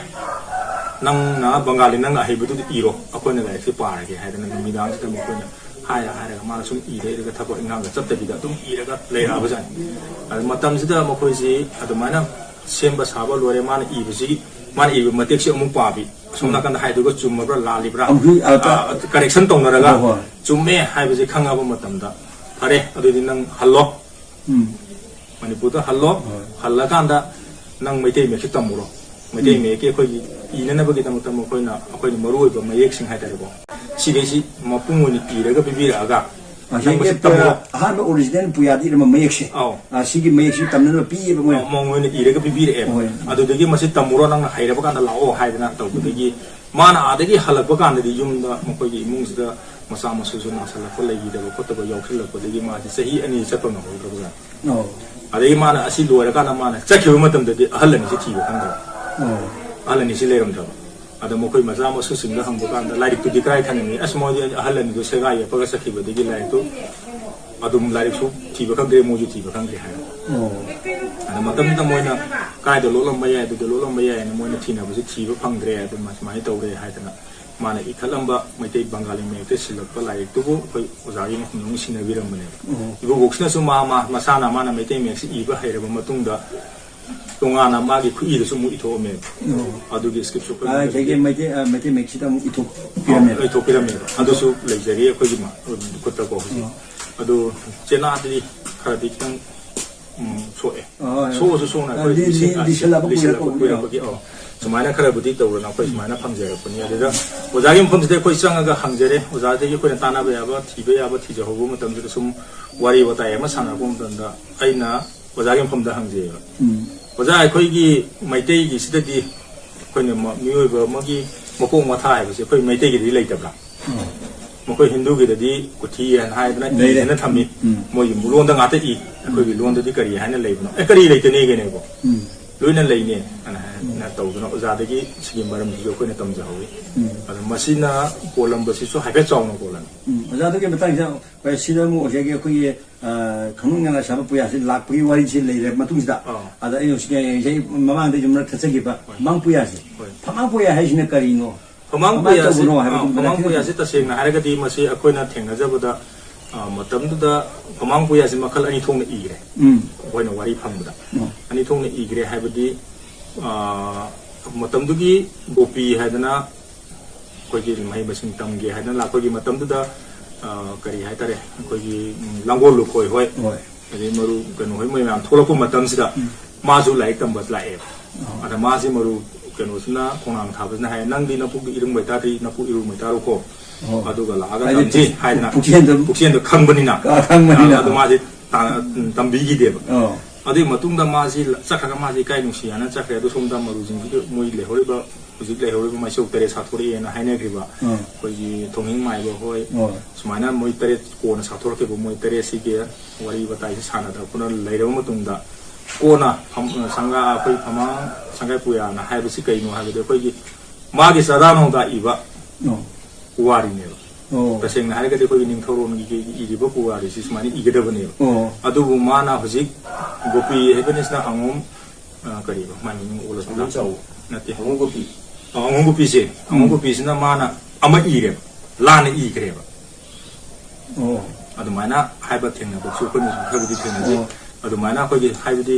ꯅꯪꯅ ꯕꯪꯒꯥꯂꯤ ꯅꯪꯅ ꯑꯍꯩꯕꯗꯨꯗꯤ ꯏꯔꯣ, ꯑꯩꯈꯣꯏꯅ ꯂꯥꯏꯔꯤꯛꯁꯤ ꯄꯥꯔꯒꯦ" ꯍꯥꯏꯗꯅ ꯅꯨꯃꯤꯗꯥꯡꯁꯤꯗ ꯃꯈꯣꯏꯅ ꯍꯥꯏꯔ ꯍꯥꯏꯔꯒ ꯃꯥꯅ ꯁꯨꯝ ꯏꯔ ꯏꯔꯒ ꯊꯕꯛ ꯏꯪꯈꯥꯡꯒ ꯆꯠꯇꯕꯤꯗ ꯑꯗꯨꯝ ꯏꯔꯒ ꯂꯩꯔꯛꯑꯕꯖꯥꯠꯅꯤ꯫ ꯑꯗꯨ ꯃꯇꯝꯁꯤꯗ ꯃꯈꯣꯏꯁꯤ ꯑꯗꯨꯃꯥꯏꯅ ꯁꯦꯝꯕ ꯁꯥꯕ ꯂꯣꯏꯔꯦ, ꯃꯥꯅ ꯏꯕꯁꯤꯒꯤ, ꯃꯥꯅ ꯏꯕ ꯃꯇꯦꯛꯁꯤ ꯑꯃꯨꯛ ꯄꯥꯕꯤ, ꯑꯁꯣꯝ ꯎꯝ꯫ ꯅꯥꯀꯟꯗ ꯍꯥꯏꯗꯨꯒ ꯆꯨꯝꯃꯕ꯭ꯔꯥ ꯂꯥꯜꯂꯤꯕ꯭ꯔꯥ, ꯑꯃꯨꯛꯁꯨ, ꯑ, ꯑ, correction ꯇꯧꯅꯔꯒ ꯍꯣꯏ, ꯍꯣꯏ꯫ ꯆꯨꯝꯃꯦ ꯍꯥꯏꯕꯁꯦ ꯈꯪꯉꯕ ꯃꯇꯝꯗ, "ꯐꯔꯦ, ꯑꯗꯨꯗꯤ ꯅꯪ ꯍꯜꯂꯣ, ꯎꯝ꯫ ꯃꯅꯤꯄꯨꯔꯗ ꯍꯜꯂꯣ, ꯍꯣꯏ꯫ ꯍꯜꯂꯀꯥꯟꯗ ꯅꯪ ꯃꯩꯇꯩ ꯃꯌꯦꯛꯁꯤ ꯇꯝꯃꯨꯔꯣ, ꯃꯩꯇꯩ ꯎꯝ꯫ ꯃꯌꯦꯛꯀꯤ ꯑꯩꯈꯣꯏꯒꯤ ꯏꯅꯅꯕꯒꯤꯗꯃꯛꯇ ꯃꯈꯣꯏꯅ, ꯑꯩꯈꯣꯏꯅ ꯃꯔꯨꯑꯣꯏꯕ ꯃꯌꯦꯛꯁꯤꯡ ꯍꯥꯏꯇꯥꯔꯦꯀꯣ, ꯁꯤꯈꯩꯁꯤ ꯃꯄꯨꯡ ꯑꯣꯏꯅ ꯏꯔꯒ ꯄꯤꯕꯤꯔꯛꯑꯒ, ꯅꯪ ꯃꯁꯤ ꯇꯝꯃꯨꯔꯣ꯫" ꯑꯍꯥꯟꯕ original ꯄꯨꯌꯥꯗ ꯏꯔꯝꯕ ꯃꯌꯦꯛꯁꯦ꯫ ꯑꯧ꯫ ꯑ, ꯁꯤꯒꯤ ꯃꯌꯦꯛꯁꯤ ꯇꯝꯅꯅꯕ ꯄꯤꯌꯦꯕ ꯃꯣꯏꯅ꯫ ꯑꯧ, ꯃꯉꯣꯟꯗ ꯏꯔꯒ ꯄꯤꯕꯤꯔꯛꯑꯦꯕ꯫ ꯍꯣꯏ꯫ ꯑꯗꯨꯗꯒꯤ "ꯃꯁꯤ ꯇꯝꯃꯨꯔꯣ, ꯅꯪꯅ ꯍꯩꯔꯕ ꯀꯥꯟꯗ ꯂꯥꯛꯑꯣ" ꯍꯥꯏꯗꯅ ꯇꯧꯕꯗꯒꯤ, ꯃꯥꯅ ꯑꯥꯗꯒꯤ ꯍꯜꯂꯛꯄ ꯀꯥꯟꯗꯗꯤ ꯌꯨꯝꯗ ꯃꯈꯣꯏꯒꯤ ꯏꯃꯨꯡꯁꯤꯗ ꯃꯆꯥ ꯃꯁꯨꯁꯨ ꯅꯥꯁꯜꯂꯛꯄ, ꯂꯩꯈꯤꯗꯕ ꯈꯣꯠꯇꯕ ꯌꯥꯎꯁꯤꯜꯂꯛꯄꯗꯒꯤ ꯃꯥꯁꯤ ꯆꯍꯤ ꯑꯅꯤ ꯆꯠꯄ ꯉꯝꯍꯧꯗ꯭ꯔꯕꯖꯥꯠꯅꯤ꯫ ꯑꯧ꯫ ꯑꯗꯒꯤ ꯃꯥꯅ ꯑꯁꯤ ꯂꯣꯏꯔꯀꯥꯟꯗ ꯃꯥꯅ ꯆꯠꯈꯤꯕ ꯃꯇꯝꯗꯗꯤ ꯑꯍꯜ ꯑꯅꯤꯁꯤ ꯊꯤꯕ ꯈꯪꯗ꯭ꯔꯕ꯫ ꯑꯧ꯫ ꯑꯍꯜ ꯑꯅꯤꯁꯤ ꯂꯩꯔꯝꯗ꯭ꯔꯕ꯫ ꯑꯗ ꯃꯈꯣꯏ ꯃꯆꯥ ꯃꯁꯨꯁꯤꯡꯗ ꯍꯪꯕ ꯀꯥꯟꯗ, "ꯂꯥꯏꯔꯤꯛꯇꯨꯗꯤ ꯀꯗꯥꯏ ꯊꯅꯝꯃꯤ?" "ꯑꯁ, ꯃꯣꯏꯗꯤ ꯑꯍꯜ ꯑꯅꯤꯗꯨ ꯁꯦꯒꯥꯏ ꯌꯦꯞꯄꯒ ꯆꯠꯈꯤꯕꯗꯒꯤ ꯂꯥꯏꯔꯤꯛꯇꯨ ꯑꯗꯨꯝ, ꯂꯥꯏꯔꯤꯛꯁꯨ ꯊꯤꯕ ꯈꯪꯗ꯭ꯔꯦ, ꯃꯣꯏꯁꯨ ꯊꯤꯕ ꯈꯪꯗ꯭ꯔꯦ" ꯍꯥꯏ꯫ ꯑꯣ꯫ ꯑꯗ ꯃꯇꯝꯗꯨꯗ ꯃꯣꯏꯅ ꯀꯥꯏꯗ ꯂꯣꯠꯂꯝꯕ ꯌꯥꯏ, ꯑꯗꯨꯗ ꯂꯣꯠꯂꯝꯕ ꯌꯥꯏꯅ ꯃꯣꯏꯅ ꯊꯤꯅꯕꯁꯨ ꯊꯤꯕ ꯐꯪꯗ꯭ꯔꯦ, ꯑꯗꯨꯃ ꯁꯨꯃꯥꯏꯅ ꯇꯧꯔꯦ ꯍꯥꯏꯗꯅ ꯃꯥꯅ ꯏꯈꯠꯂꯝꯕ ꯃꯩꯇꯩ ꯕꯪꯒꯥꯂꯤ ꯃꯌꯦꯛꯇ ꯁꯤꯜꯂꯛꯄ ꯂꯥꯏꯔꯤꯛꯇꯨꯕꯨ ꯑꯩꯈꯣꯏ ꯑꯣꯖꯥꯒꯤ ꯃꯐꯝꯗ ꯑꯃꯨꯛ ꯁꯤꯟꯅꯕꯤꯔꯝꯕꯅꯦꯕ꯫ ꯑꯣ꯫ ꯏꯕꯣꯕꯣꯛꯁꯤꯅꯁꯨ ꯃꯥ, ꯃꯥ, ꯃꯁꯥꯅ ꯃꯥꯅ ꯃꯩꯇꯩ ꯃꯌꯦꯛꯁꯤ ꯏꯕ ꯍꯩꯔꯕ ꯃꯇꯨꯡꯗ ꯇꯣꯉꯥꯟꯅ ꯃꯥꯒꯤ ꯈꯨꯠꯏꯗꯁꯨ ꯑꯃꯨꯛ ꯏꯊꯣꯛꯑꯝꯃꯦꯕ꯫ ꯑꯣ꯫ ꯑꯗꯨꯒꯤ script ꯁꯨ ꯑꯩꯈꯣꯏ ꯑ, ꯃꯅꯤꯄꯨꯔꯒꯤ ꯉꯁꯥꯏꯒꯤ ꯃꯩꯇꯩ, ꯑ, ꯃꯩꯇꯩ ꯃꯌꯦꯛꯁꯤꯗ ꯑꯃꯨꯛ ꯏꯊꯣꯛꯄꯤꯔꯝꯃꯦꯕ꯫ ꯑ, ꯏꯊꯣꯛꯄꯤꯔꯝꯃꯦꯕ꯫ ꯑꯗꯨꯁꯨ ꯂꯩꯖꯔꯤ ꯑꯩꯈꯣꯏꯒꯤ ꯃ-, ꯈꯨꯠꯇꯀꯣ ꯍꯧꯖꯤꯛ꯫ ꯑꯣ꯫ ꯑꯗꯨ ꯆꯦꯅꯥꯗꯤ ꯈꯔꯗꯤ ꯈꯤꯇꯪ, ꯎꯝ, ꯁꯣꯛꯑꯦ꯫ ꯑ, ꯍꯣꯏ, ꯍꯣꯏ꯫ ꯁꯣꯛꯑꯁꯨ ꯁꯣꯛꯅ ꯑ, ꯑꯩꯈꯣꯏ ꯂꯤ-, ꯂꯤ-, ꯂꯤꯁꯤꯡ-, ꯑ, ꯂꯤꯁꯜꯂꯛꯄ ꯂꯤꯁꯜꯂꯛꯄ ꯀꯨꯏꯔꯛꯄꯒꯤ, ꯀꯨꯏꯔꯛꯄꯒꯤ, ꯑꯣ, ꯁꯨꯃꯥꯏꯅ ꯈꯔꯕꯨꯗꯤ ꯇꯧꯗꯅ ꯑꯩꯈꯣꯏ ꯁꯨꯃꯥꯏꯅ ꯐꯪꯖꯔꯛꯄꯅꯤ꯫ ꯑꯗꯨꯗ ꯑꯣꯖꯥꯒꯤ ꯃꯐꯝꯁꯤꯗ ꯑꯩꯈꯣꯏ ꯆꯪꯉꯒ ꯍꯪꯖꯔꯦ꯫ ꯑꯣꯖꯥꯗꯒꯤ ꯑꯩꯈꯣꯏꯅ ꯇꯥꯟꯅꯕ ꯌꯥꯕ, ꯊꯤꯕ ꯌꯥꯕ ꯊꯤꯖꯍꯧꯕ ꯃꯇꯝꯁꯤꯗ ꯁꯨꯝ ꯋꯥꯔꯤ ꯋꯥꯇꯥꯏ ꯑꯃ ꯁꯥꯟꯅꯔꯛꯄ ꯃꯇꯝꯗ ꯑꯩꯅ ꯑꯣꯖꯥꯒꯤ ꯃꯐꯝꯗ ꯍꯪꯖꯩꯑꯕ꯫ ꯎꯝ꯫ ꯑꯣꯖꯥ, ꯑꯩꯈꯣꯏꯒꯤ ꯃꯩꯇꯩꯒꯤꯁꯤꯗꯗꯤ ꯑꯩꯈꯣꯏꯅ ꯃ-, ꯃꯤꯑꯣꯏꯕ ꯑꯃꯒꯤ ꯃꯄꯣꯛ ꯃꯊꯥ ꯍꯥꯏꯕꯁꯦ ꯑꯩꯈꯣꯏ ꯃꯩꯇꯩꯒꯤꯗꯤ ꯂꯩꯇꯕ꯭ꯔꯥ? ꯎꯝ꯫ ꯃꯈꯣꯏ ꯍꯤꯟꯗꯨꯒꯤꯗꯗꯤ ꯀꯨꯊꯤ ꯍꯥꯏꯅ ꯍꯥꯏꯗꯅ ꯂꯩꯔꯦ꯫ ꯏꯗꯅ ꯊꯝꯃꯤ꯫ ꯎꯝ꯫ ꯃꯣꯏꯒꯤ ꯂꯣꯟꯗ ꯉꯥꯛꯇ ꯏ꯫ ꯑꯩꯈꯣꯏꯒꯤ ꯂꯣꯟꯗꯗꯤ ꯀꯔꯤ ꯍꯥꯏꯅ ꯂꯩꯕꯅꯣ? ꯑꯦ, ꯀꯔꯤ ꯂꯩꯇꯅꯦꯒꯦꯅꯦꯕꯣ? ꯎꯝ꯫ ꯂꯣꯏꯅ ꯂꯩꯅꯦ ꯍꯥꯏꯅ ꯍꯥꯏꯅ ꯇꯧꯗꯅ ꯑꯣꯖꯥꯗꯒꯤ ꯁꯤꯒꯤ ꯃꯔꯝꯁꯤꯁꯨ ꯑꯩꯈꯣꯏꯅ ꯇꯝꯖꯍꯧꯋꯤ꯫ ꯎꯝ꯫ ꯑꯗꯣ ꯃꯁꯤꯅ ꯀꯣꯜꯂꯝꯕꯁꯤꯁꯨ ꯍꯥꯏꯐꯦꯠ ꯆꯥꯎꯅ ꯀꯣꯜꯂꯝꯃꯤ꯫ ꯎꯝ, ꯑꯣꯖꯥꯗꯨꯒꯤ ꯃꯇꯥꯡꯁꯤꯗ ꯍꯣꯏ, ꯁꯤꯗ ꯑꯃꯨꯛ ꯉꯁꯥꯏꯒꯤ ꯑꯩꯈꯣꯏꯒꯤ, ꯑ, ꯈꯪꯅꯨꯡ ꯅꯥꯏꯅ ꯁꯥꯕ ꯄꯨꯌꯥꯁꯤ ꯂꯥꯛꯄꯒꯤ ꯋꯥꯔꯤꯁꯤ ꯂꯩꯔꯦ ꯃꯇꯨꯡꯁꯤꯗ꯫ ꯑꯥ꯫ ꯑꯗ ꯑꯩꯅ ꯍꯧꯖꯤꯛ ꯉꯁꯥꯏ ꯃꯃꯥꯡꯗ ꯑꯩꯁꯨ ꯃꯔꯛ ꯊꯠꯆꯈꯤꯕ ꯍꯣꯏ꯫ ꯐꯃꯥꯡ ꯄꯨꯌꯥꯁꯤ꯫ ꯍꯣꯏ꯫ ꯐꯃꯥꯡ ꯄꯨꯌꯥ ꯍꯥꯏꯁꯤꯅ ꯀꯔꯤꯅꯣ? ꯐꯃꯥꯡ ꯀꯃꯥꯏꯅ ꯄꯨꯌꯥꯁꯤ, ꯇꯧꯕꯅꯣ ꯍꯥꯏꯕꯗꯨ ꯑꯥ, ꯐꯃꯥꯡ ꯃꯔꯛ ꯄꯨꯌꯥꯁꯤ ꯇꯁꯦꯡꯅ ꯍꯥꯏꯔꯒꯗꯤ ꯃꯁꯤ ꯑꯩꯈꯣꯏꯅ ꯊꯦꯡꯅꯖꯕꯗ, ꯑ, ꯃꯇꯝꯗꯨꯗ ꯐꯃꯥꯡ ꯄꯨꯌꯥꯁꯤ ꯃꯈꯜ ꯑꯅꯤ ꯊꯣꯛꯅ ꯏꯈ꯭ꯔꯦ꯫ ꯎꯝ꯫ ꯑꯩꯈꯣꯏꯅ ꯋꯥꯔꯤ ꯐꯪꯕꯗ꯫ ꯎꯝ꯫ ꯑꯅꯤ ꯊꯣꯛꯅ ꯏꯈ꯭ꯔꯦ ꯍꯥꯏꯕꯗꯤ, ꯑ, ꯃꯇꯝꯗꯨꯒꯤ ꯒꯣꯄꯤ ꯍꯥꯏꯗꯅ ꯑꯩꯈꯣꯏꯒꯤ ꯃꯍꯩ ꯃꯁꯤꯡ ꯇꯝꯒꯦ ꯍꯥꯏꯗꯅ ꯂꯥꯛꯄꯒꯤ ꯃꯇꯝꯗꯨꯗ, ꯑ, ꯀꯔꯤ ꯍꯥꯏꯇꯥꯔꯦ, ꯑꯩꯈꯣꯏꯒꯤ, ꯎꯝ, ꯂꯥꯡꯒꯣꯜ ꯂꯨꯈꯣꯏ ꯍꯣꯏ, ꯍꯣꯏ꯫ ꯑꯗꯩ ꯃꯔꯨ ꯀꯩꯅꯣ ꯍꯣꯏ, ꯃꯣꯏ ꯃꯌꯥꯝ ꯊꯣꯛꯂꯛꯄ ꯃꯇꯝꯁꯤꯗ ꯎꯝ꯫ ꯃꯥꯁꯨ ꯂꯥꯏꯔꯤꯛ ꯇꯝꯕ ꯂꯥꯛꯑꯦꯕ꯫ ꯑꯣ꯫ ꯑꯗ ꯃꯥꯁꯦ ꯃꯔꯨ ꯀꯩꯅꯣꯁꯤꯅ, ꯈꯣꯡꯅꯥꯡ ꯊꯥꯕꯁꯤꯅ ꯍꯥꯏ, "ꯅꯪꯗꯤ ꯅꯄꯨꯛꯇ ꯏꯔꯨꯡ ꯂꯩꯇꯥꯔꯗꯤ ꯅꯄꯨ ꯏꯔꯨ ꯂꯩꯇꯥꯔꯣꯀꯣ꯫ ꯑꯣ꯫ ꯑꯗꯨꯒ ꯂꯥꯛꯑꯒ ꯍꯥꯏꯗꯤ ꯇꯝꯁꯤ" ꯄꯨꯛ-, ꯍꯥꯏꯗꯅ ꯄꯨꯛꯆꯦꯟꯗ ꯄꯨꯛꯆꯦꯟꯗ ꯈꯪꯕꯅꯤꯅ꯫ ꯈ-, ꯈꯪꯕꯅꯤꯅ꯫ ꯑꯗꯨ ꯃꯥꯁꯦ ꯇꯥ-, ꯎꯝ, ꯇꯝꯕꯤꯈꯤꯗꯦꯕ꯫ ꯑꯣ꯫ ꯑꯗꯨꯒꯤ ꯃꯇꯨꯡꯗ ꯃꯥꯁꯤ ꯆꯠꯈ꯭ꯔꯒ ꯃꯥꯁꯤ ꯏꯀꯥꯏ ꯅꯨꯡꯁꯤ ꯍꯥꯏꯅ ꯆꯠꯈ꯭ꯔꯦ꯫ ꯑꯗꯨ ꯁꯣꯝꯗ ꯃꯔꯨꯁꯤꯡꯁꯤꯒꯤ ꯃꯣꯏ ꯂꯩꯍꯧꯔꯤꯕ ꯍꯧꯖꯤꯛ ꯂꯩꯍꯧꯔꯤꯕ ꯃꯥꯏꯁꯣꯛ ꯇꯔꯦꯠ ꯁꯥꯊꯣꯔꯛꯑꯦꯅ ꯍꯥꯏꯅꯈ꯭ꯔꯤꯕ ꯑꯥ꯫ ꯑꯩꯈꯣꯏꯒꯤ ꯊꯣꯡꯍꯤꯡ ꯃꯥꯏꯕ ꯍꯣꯏ, ꯑꯣ꯫ ꯁꯨꯃꯥꯏꯅ ꯃꯣꯏ ꯇꯔꯦꯠ ꯀꯣꯟꯅ ꯁꯥꯊꯣꯔꯛꯈꯤꯕ ꯃꯣꯏ ꯇꯔꯦꯠꯁꯤꯒꯤ ꯋꯥꯔꯤ ꯋꯥꯇꯥꯏꯁꯤ ꯁꯥꯟꯅꯗꯅ ꯈꯣꯠꯅ ꯂꯩꯔꯕ ꯃꯇꯨꯡꯗ ꯀꯣꯟꯅ ꯐꯝ-, ꯁꯪꯒꯥ-, ꯑꯩꯈꯣꯏ ꯐꯃꯥꯡ ꯁꯪꯒꯥꯏ ꯄꯨꯌꯥꯅ ꯍꯥꯏꯕꯁꯤ ꯀꯩꯅꯣ ꯍꯥꯏꯕꯗꯤ ꯑꯩꯈꯣꯏꯒꯤ ꯃꯥꯒꯤ ꯆꯥꯗꯥ ꯅꯧꯗꯥ ꯏꯕ ꯑꯣ꯫ ꯄꯨꯋꯥꯔꯤꯅꯦꯕ꯫ ꯑꯣ꯫ ꯇꯁꯦꯡꯅ ꯍꯥꯏꯔꯒꯗꯤ ꯑꯩꯈꯣꯏꯒꯤ ꯅꯤꯡꯊꯧꯔꯣꯟꯒꯤ ꯀꯩꯒꯤ ꯏꯔꯤꯕ ꯄꯨꯋꯥꯔꯤꯁꯤ ꯁꯨꯃꯥꯏꯅ ꯏꯒꯗꯕꯅꯦꯕ꯫ ꯑꯣ꯫ ꯑꯗꯨꯕꯨ ꯃꯥꯅ ꯍꯧꯖꯤꯛ ꯒꯣꯄꯤ ꯍꯥꯏꯕꯅꯤꯁꯤꯅ ꯑꯉꯣꯝ ꯑ, ꯀꯔꯤꯕ? ꯃꯥꯏ ꯃꯃꯤꯡ ꯑꯣꯜꯂꯁꯨ ꯑꯉꯥꯡ ꯆꯥꯎꯕ꯫ ꯅꯠꯇꯦ꯫ ꯑꯉꯧꯕꯄꯤ꯫ ꯑ, ꯑꯉꯧꯕꯄꯤꯁꯦ꯫ ꯎꯝ꯫ ꯑꯉꯧꯕꯄꯤꯁꯤꯅ ꯃꯥꯅ ꯑꯃ ꯏꯔꯦꯕ꯫ ꯂꯥꯟꯅ ꯏꯈ꯭ꯔꯦꯕ꯫ ꯑꯣ꯫ ꯑꯗꯨꯃꯥꯏꯅ ꯍꯥꯏꯕ ꯊꯦꯡꯅꯕꯁꯨ ꯑꯩꯈꯣꯏꯅꯁꯨ ꯈꯔꯕꯨꯗꯤ ꯊꯦꯡꯅꯖꯩ꯫ ꯑꯣ꯫ ꯑꯗꯨꯃꯥꯏꯅ ꯑꯩꯈꯣꯏꯒꯤ ꯍꯥꯏꯕꯗꯤ,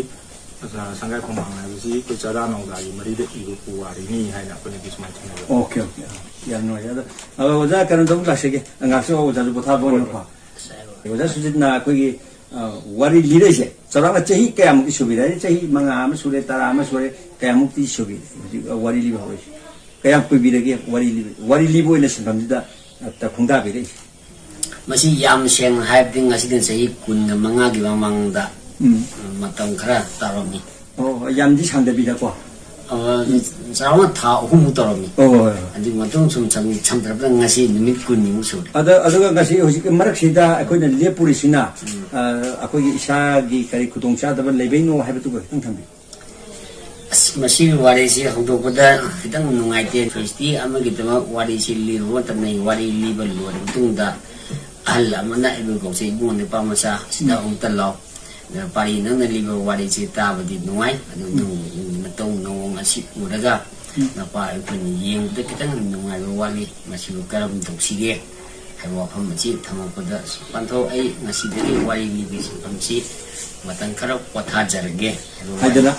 ꯁꯉꯥꯏ ꯈꯣꯡꯅꯥꯡ ꯍꯥꯏꯕꯁꯤ ꯑꯩꯈꯣꯏ ꯆꯔꯥ ꯅꯧꯗꯥꯒꯤ ꯃꯔꯤꯗ ꯏꯕ ꯄꯨꯋꯥꯔꯤꯅꯤ ꯍꯥꯏꯅ ꯑꯩꯈꯣꯏꯅꯗꯤ ꯁꯨꯃꯥꯏꯅ ꯊꯦꯡꯅꯕ꯫ Okay, okay. ꯑ, ꯌꯥꯝ ꯅꯨꯡꯉꯥꯏꯖꯔꯦ꯫ ꯑꯗꯣ, ꯑ, ꯑꯣꯖꯥ, ꯀꯩꯅꯣꯗ ꯑꯃꯨꯛ ꯂꯥꯛꯆꯒꯦ꯫ ꯑ, ꯉꯥꯏꯍꯥꯛꯁꯨ ꯑꯣꯖꯥꯁꯨ ꯄꯣꯊꯥꯕ ꯍꯣꯏ, ꯑꯣꯏꯅꯀꯣ꯫ ꯍꯣꯏ꯫ ꯑꯣꯖꯥ ꯁꯨꯖꯤꯠꯅ ꯑꯩꯈꯣꯏꯒꯤ, ꯑ, ꯋꯥꯔꯤ ꯂꯤꯔꯛꯏꯁꯦ ꯆꯥꯎꯔꯥꯛꯅ ꯆꯍꯤ ꯀꯌꯥꯃꯨꯛꯇꯤ ꯁꯨꯕꯤꯔꯦ? ꯍꯥꯏꯗꯤ ꯆꯍꯤ ꯃꯉꯥ ꯑꯃ ꯁꯨꯔꯦ, ꯇꯔꯥ ꯑꯃ ꯁꯨꯔꯦ, ꯀꯌꯥꯃꯨꯛꯇꯤ ꯁꯨꯕꯤꯔꯦ ꯍꯧꯖꯤꯛ, ꯑ, ꯋꯥꯔꯤ ꯂꯤꯕ ꯍꯧꯔꯛꯏꯁꯦ? ꯀꯌꯥꯝ ꯀꯨꯏꯕꯤꯔꯒꯦ ꯋꯥꯔꯤ ꯂꯤꯕ, ꯋꯥꯔꯤ ꯂꯤꯕ ꯑꯣꯏꯅ ꯁꯤꯟꯐꯝꯁꯤꯗ, ꯑ, ꯈꯣꯡꯗꯥꯕꯤꯔꯛꯏꯁꯦ? ꯃꯁꯤ ꯌꯥꯝ ꯁꯦꯡꯅ ꯍꯥꯏꯔꯕꯗꯤ ꯉꯁꯤꯗꯤ ꯆꯍꯤ ꯀꯨꯟꯒ ꯃꯉꯥꯒꯤ ꯃꯃꯥꯡꯗ, ꯎꯝ꯫ ꯃꯇꯝ ꯈꯔ ꯇꯧꯔꯝꯃꯤ꯫ ꯑꯣ, ꯌꯥꯝꯗꯤ ꯁꯥꯡꯗꯕꯤꯗꯀꯣ꯫ ꯑ, ꯆꯥꯎꯔꯥꯛꯅ ꯊꯥ ꯑꯍꯨꯝꯃꯨꯛ ꯇꯧꯔꯝꯃꯤ꯫ ꯑꯣ, ꯍꯣꯏ, ꯍꯣꯏ꯫ ꯑꯗꯨꯒꯤ ꯃꯇꯨꯡ ꯁꯨꯝ ꯁꯝ-, ꯁꯝꯊꯔꯛꯄꯗ ꯉꯁꯤ ꯅꯨꯃꯤꯠ ꯀꯨꯟꯅꯤꯃꯨꯛ ꯁꯨꯔꯦ꯫ ꯑꯗ-, ꯑꯗꯨꯒ ꯉꯁꯤ ꯍꯧꯖꯤꯛꯀꯤ ꯃꯔꯛꯁꯤꯗ ꯑꯩꯈꯣꯏꯅ ꯂꯦꯞꯄꯨꯔꯤꯁꯤꯅ, ꯎꯝ꯫ ꯑ, ꯑꯩꯈꯣꯏꯒꯤ ꯏꯁꯥꯒꯤ ꯀꯔꯤ ꯈꯨꯗꯣꯡꯆꯥꯗꯕ ꯂꯩꯕꯩꯅꯣ ꯍꯥꯏꯕꯗꯨꯒ ꯈꯤꯇꯪ ꯊꯝꯕꯤꯌꯨ꯫ ꯑꯁ, ꯃꯁꯤꯒꯤ ꯋꯥꯔꯤꯁꯤ ꯍꯧꯗꯣꯛꯄꯗ ꯈꯤꯇꯪ ꯅꯨꯡꯉꯥꯏꯇꯦ꯫ ꯐꯦꯁꯇꯤ ꯑꯃꯒꯤꯗꯃꯛ ꯋꯥꯔꯤꯁꯤ ꯂꯤꯔꯨꯕ ꯃꯇꯝꯗ, ꯑꯩ ꯋꯥꯔꯤ ꯂꯤꯕ ꯂꯣꯏꯔꯕ ꯃꯇꯨꯡꯗ ꯑꯍꯜ ꯑꯃꯅ ꯑꯩꯕꯨ ꯀꯧꯖꯩ, "ꯏꯕꯨꯡꯉꯣ, ꯅꯨꯄꯥ ꯃꯆꯥ, ꯁꯤꯗ ꯎꯝ꯫ ꯑꯃꯨꯛꯇ ꯂꯥꯎ꯫ ꯄꯥꯔꯤ, ꯅꯪꯅ ꯂꯤꯕ ꯋꯥꯔꯤꯁꯤ ꯇꯥꯕꯗꯤ ꯅꯨꯡꯉꯥꯏ, ꯑꯗꯨ ꯎꯝ꯫ ꯅꯪ ꯅꯇꯧ ꯅꯑꯣꯡ ꯑꯁꯤ ꯎꯔꯒ ꯎꯝ꯫ ꯅꯄꯥ ꯑꯩꯈꯣꯏꯅ ꯌꯦꯡꯕꯗ ꯈꯤꯇꯪ ꯅꯨꯡꯉꯥꯏꯕ ꯋꯥꯠꯂꯤ꯫ ꯃꯁꯤꯕꯨ ꯀꯔꯝ ꯇꯧꯁꯤꯒꯦ?" ꯍꯥꯏꯕ ꯋꯥꯐꯝ ꯑꯁꯤ ꯊꯝꯃꯛꯄꯗ, "ꯄꯥꯟꯊꯧ, ꯑꯩ ꯉꯁꯤꯗꯒꯤ ꯋꯥꯔꯤ ꯂꯤꯕꯒꯤ ꯁꯤꯟꯐꯝꯁꯤ ꯃꯇꯝ ꯈꯔ ꯄꯣꯊꯥꯖꯔꯒꯦ" ꯍꯥꯏꯕ ꯍꯥꯏꯗꯅ?